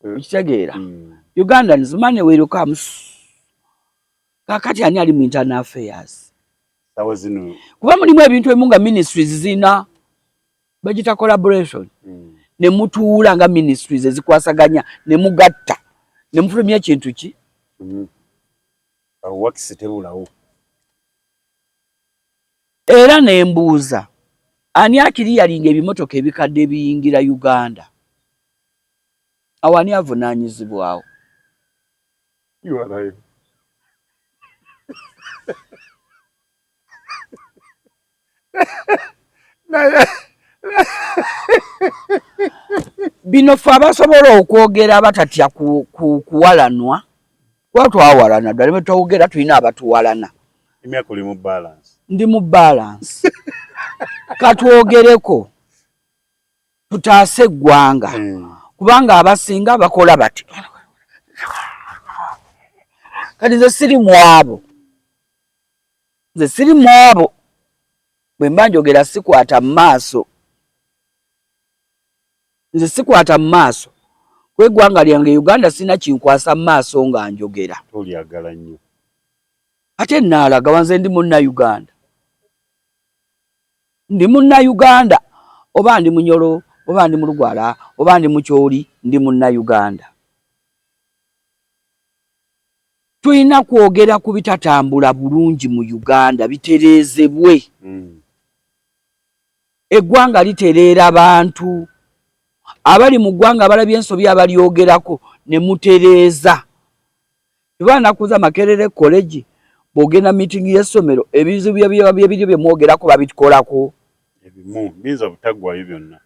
Okitegeera? Ugandans, money will come. Kakati ani ali mu internal affairs? Sawa zino. Kuba mulimu ebintu ebimu nga ministries zirina bagita collaboration. Ne mutuula nga ministries ezikwasaganya ne mugatta ne mufulumya ekintu ki. Awo wakisi tebulawo. Era nembuuza, ani akiriyalinga ebimotoka ebikadde ebiyingira Uganda? Awo ani avunaanyizibwawo? URA. Naye bino ffe abasobola okwogera abatatya kuwalanwa, kuba twawalana ddala ne twogera, tulina abatuwalana. Emyaka oli mu balance. Ndi mu balance. Katwogereko tutaase eggwanga. Kubanga abasinga bakola bati, kati nze siri mu abo, nze siri mu abo. Bwe mba njogera sikwata mu maaso, nze sikwata mu maaso kuba eggwanga lyange Uganda sirina kinkwasa mu maaso nga njogera. Tolyagala nnyo. Ate naalaga wanze ndi munna-Uganda, ndi munna-Uganda, oba ndi Munyolo, oba ndi Mulugwala, oba ndi Mukyoli, ndi munna-Uganda. Tulina kwogera ku bitatambula bulungi mu Uganda, bitereezebwe. Eggwanga litereera bantu abali mu ggwanga abalabye ensobi abalyogerako ne mutereeza. Tuba nakuza Makerere College, bw'ogenda meeting y'essomero, ebizibu byebiri bye mwogerako babikolako. Ebimu biyinza obutaggwayo byonna.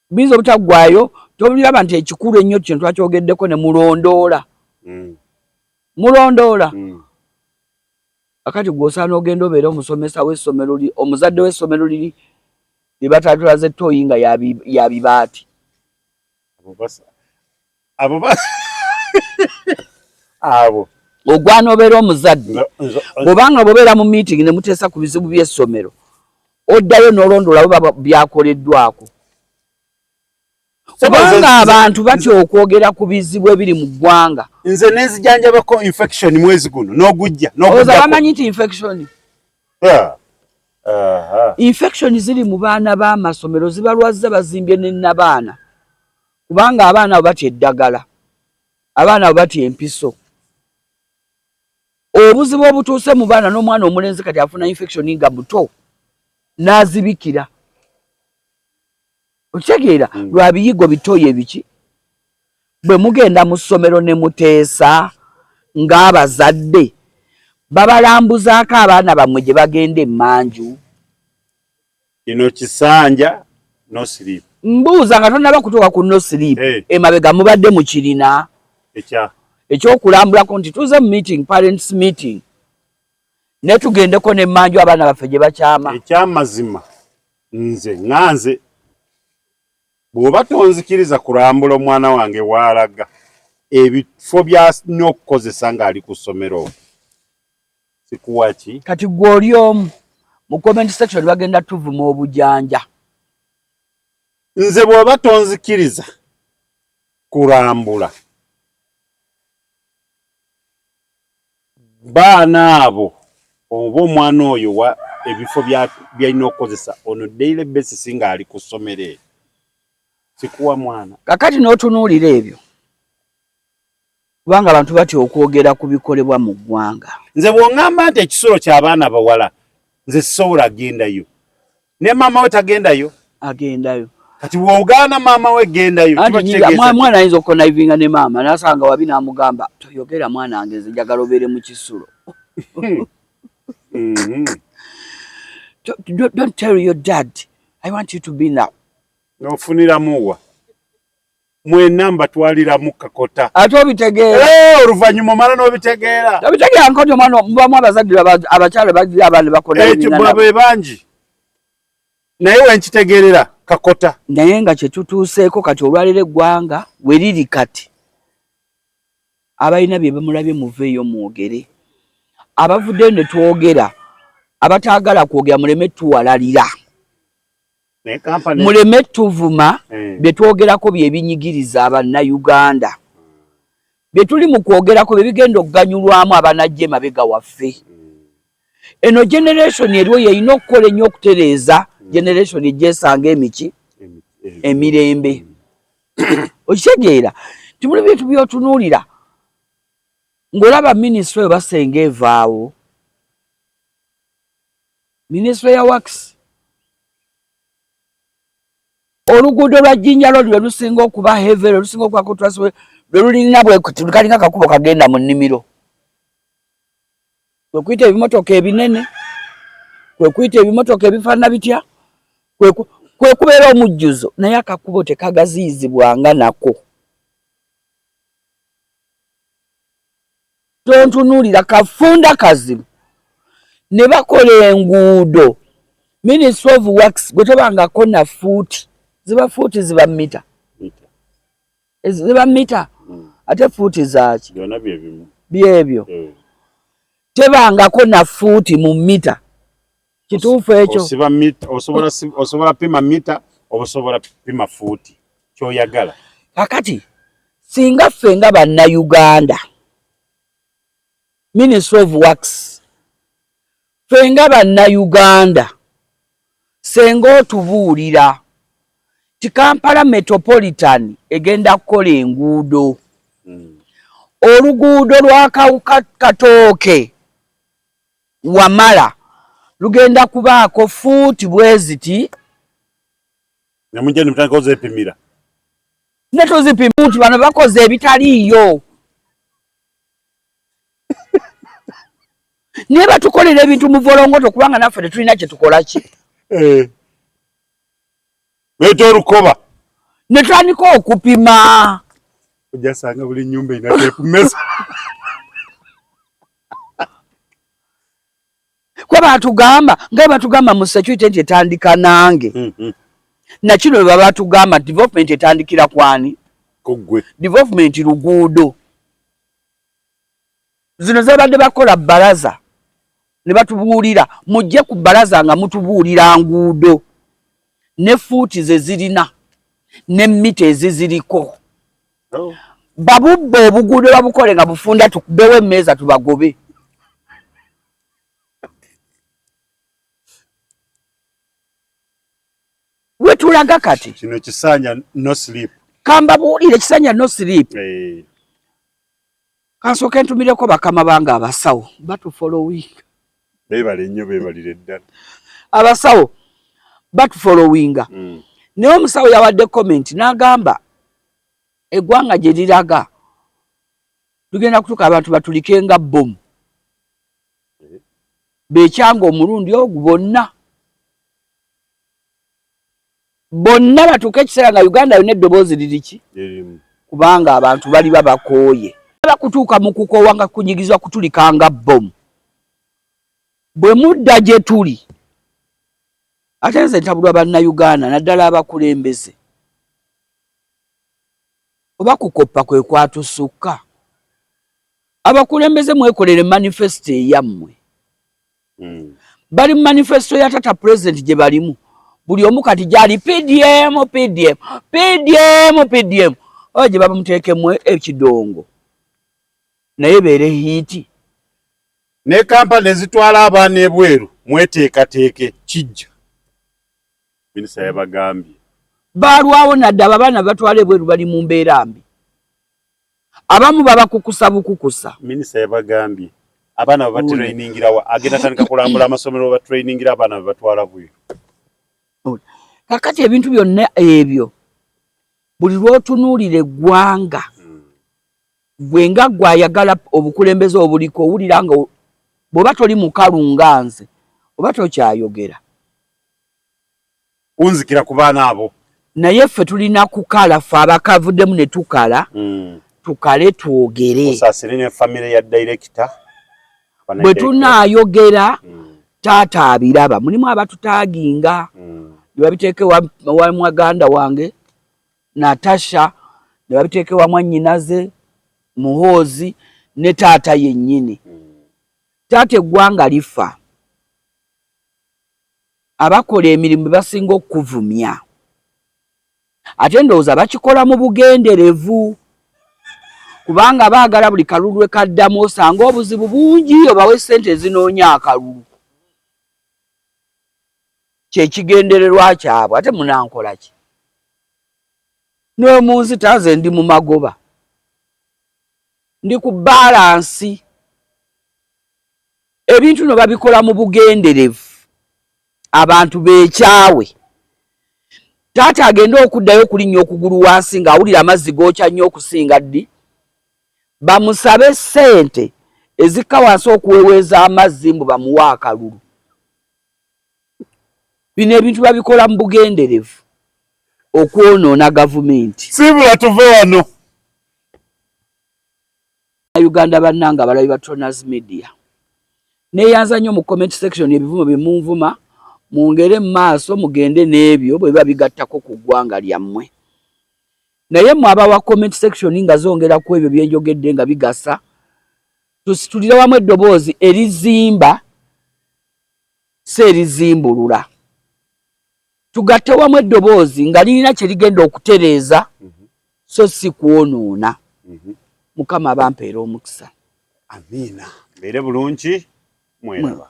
Biyinza obutaggwayo. Tobiraba nti ekikulu ennyo kino twakyogeddeko ne mulondoola. Mulondoola. Akati gw'osaana ogenda obeere omusomesa w'essomero, omuzadde w'essomero liri lye batatulaze toyi nga ya bibaati. Abo Ogwana obeera omuzadde, bw'obanga bw'obeera mu meeting ne muteesa ku bizibu by'essomero, oddayo n'olondoola bwe byakoleddwako. Kubanga abantu batya okwogera ku bizibu ebiri mu ggwanga. Nze nenzijanjabako infection mwezi guno n'ogujja. Olowooza bamanyi nti infection, infection ziri mu baana b'amasomero zibalwazza, bazimbye ne nabaana, kubanga abaana abo batya eddagala, abaana abo batya empiso. Obuzibu obutuuse mu baana, n'omwana omulenzi kati afuna infection nga muto n'azibikira, okitegeera? Lwa biyigo bitoyi ebiki. Bwe mugenda mu ssomero ne muteesa ng'abazadde, babalambuzaako abaana bammwe gye bagenda emmanju? Kino kisanja no sleep. Mbuuza, nga tonnaba kutuuka ku no sleep, emabega mubadde mukirina ekya ekyokulambulako nti tuze mu meeting, parents meeting, ne tugendeko nemmanju abaana baffe gye bakyama? Ekyamazima, nze ŋŋanze, bw'oba tonzikiriza kulambula omwana wange waalaga ebifo by'alina okukozesa ng'ali ku ssomero, sikuwa ki. Kati gwe oli omu, mu comment section bagenda tuvuma obujanja. Nze bw'oba tonzikiriza kulambula baana abo oba omwana oyo wa ebifo byalina okukozesa on daily basis ng'ali ku ssomero eryo, sikuwa mwana. Kakati n'otunuulira ebyo, kubanga abantu batya okwogera ku bikolebwa mu ggwanga. Nze bw'oŋŋamba nti ekisulo ky'abaana bawala, nze sisobola gendayo, ne maama we tagendayo. Agendayo. Kati bw'ogaana maama we gendayo, kiba kitegeeza mwana ayinza okuconnivinga ne maama nasanga wabi n'amugamba, "Toyogera mwana wange, nze njagala obeere mu kisulo." Don't tell your dad, I want you to be now. N'ofuniramuwa mwenna mbatwaliramu kakota. Ate obitegeera. Oluvannyuma omala n'obitegeera. Obitegeera nkoti omwana mubamu abazadde abakyala bagira abaana bakona. Ekyo bwe bangi, naye wenkitegeerera kakota. Naye nga kyetutuuseeko kati olwaleero, eggwanga we riri kati, abalina bye bamulabye muveeyo mwogere. Abavuddeyo ne twogera, abataagala kwogera muleme tuwalalira. Muleme tuvuma eh. Bye twogerako bye binyigiriza Abannayuganda, bye tuli mu kwogerako bye bigenda okuganyulwamu abanajja emabega waffe. Eno generation eriwo yeyina okukola ennyo okutereeza generation egyesanga emiki emirembe. Okitegeera nti muli bintu byotunuulira ng'olaba minisitule oyo basenga evaawo, minisitule ya works. Oluguudo lwa Jinja Road lwe lusinga okuba heavy, lwe lusinga okuba contrast, lwe lulina bwekalinga kakubo kagenda mu nnimiro, kwe kuyita ebimotoka ebinene, kwe kuyita ebimotoka ebifaanana bitya, kwe kubeera omujjuzo, naye akakubo tekagaziyizibwanga nako. Tontunuulira kafunda kazibu ne bakola enguudo. Ministry of Works, gwe tobangako na fuuti, ziba fuuti, ziba mita, ziba mita. Ate fuuti zaaki? Byebyo eh. Tebangako na fuuti mu mita, kituufu ekyo? Osobola pima mita oba osobola pima fuuti, kyoyagala. Kakati singa ffe nga Bannayuganda, Ministry of Works, ffe nga Bannayuganda, senga otubuulira ti Kampala Metropolitan egenda kukola enguudo, Oluguudo lwa Katooke Wamala lugenda kubaako fuuti bweziti, nemujja nemutandika ozepimira. Ne tuzipima nti bano bakoze ebitaliiyo, naye batukolera ebintu mu volongoto, kubanga naffe tetulina kye tukola ki. Eh. Leeta olukoba. Ne tutandika okupima. Ojasanga buli nyumba erina tape measure. Kuba batugamba nga batugamba mu security nti etandika nange. Nakino bwe baba batugamba nti development etandikira kwani? Kugwe. Development luguudo. Zino zabadde bakola baraza ne batubuulira mujje ku baraza nga mutubuulira nguudo ne fuuti ze zirina ne mita eziziriko. Oh. Babubba obuguudo babukole nga bufunda, tukubewo emmeeza tubagobe. Wetulaga kati kino kisanja no sleep. Kambabuulire, kisanja no sleep. Hey. Kansooke ntumireko bakama bange abasawo batufollowing. Beebale nnyo, beebalire ddala. Abasawo batufollowinga. Naye omusawo yawadde comment n'agamba eggwanga gye liraga tugenda kutuuka abantu batulike nga bbomu, bekyanga omulundi ogwo bonna bonna batuuke ekiseera nga Uganda yonna eddoboozi liriki, kubanga abantu baliba bakooye, bakutuuka mu kukoowa nga kunyigizwa kutulika nga bbomu. Bwe mudda gye tuli, ate nze ntabulwa Bannayuganda naddala abakulembeze, oba kukoppa kwe kwatusukka. Abakulembeze mwekolere manifesito eyammwe. Bali mu manifesito ya tata president gye balimu, buli omu kati gyali PDM, PDM, PDM, PDM, oyo gye bamuteekemu ekidongo naye beere hiiti. Ne kampani ezitwala abaana ebweru mweteekateeke, kijja, minisita yabagambye. Balwawo nadde abo abaana batwala ebweru bali mu mbeera mbi, abamu babakukusa bukukusa. Minisita yabagambye abaana babatrainingirawa, agenda tandika kulambula amasomero babatrainingira abaana babatwala bweru. Kakati ebintu byonna ebyo buli lw'otunuulira eggwanga, gwe nga gwe ayagala obukulembeze obuliko, owulira nga bw'oba toli mukalu nga nze oba tokyayogera. Unzikira ku baana abo. Naye ffe tulina kukala, ffe abakavuddemu ne tukala, tukale twogere. Osaasire ne famire ya director. Bwe tunaayogera, taata abiraba, mulimu abatutaaginga ne babiteeka ewa muganda wange Natasha, ne babiteeka ewa mwannyinaze Muhoozi ne taata yennyini. Taata, eggwanga lifa. Abakola emirimu bebasinga okukuvumya, ate ndowooza bakikola mu bugenderevu, kubanga baagala buli kalulu lwe kaddamu osanga obuzibu bungi, obawe ssente ezinoonya akalulu. Kyekigendererwa kyabwe. Ate munankola ki? Nemunzita nze ndi mu magoba, ndi ku balansi. Ebintu no babikola mu bugenderevu, abantu beekyawe. Taata agende okuddayo okulinnya okugulu wansi ng'awulira amazzi gookya nnyo okusinga ddi, bamusabe ssente ezikka wansi okuweweeza amazzi mbu bamuwe akalulu. Bino ebintu babikola mu bugenderevu okwonoona gavumenti. Sibula tuve wano. Uganda bannange abalabi ba Tronas Media, neeyanza nnyo mu comment section ebivumo bye munvuma, mwongere mu maaso mugende n'ebyo bwe biba bigattako ku ggwanga lyammwe. Naye mmwe abawa comment section nga zongera ku ebyo bye njogedde nga bigasa, tusitulire wamu eddoboozi erizimba si erizimbulula. Tugatte wamu eddoboozi nga lirina kye ligenda okutereeza so si kwonoona. Mukama abampeera omukisa. Amiina. Mbeere bulungi, mweraba.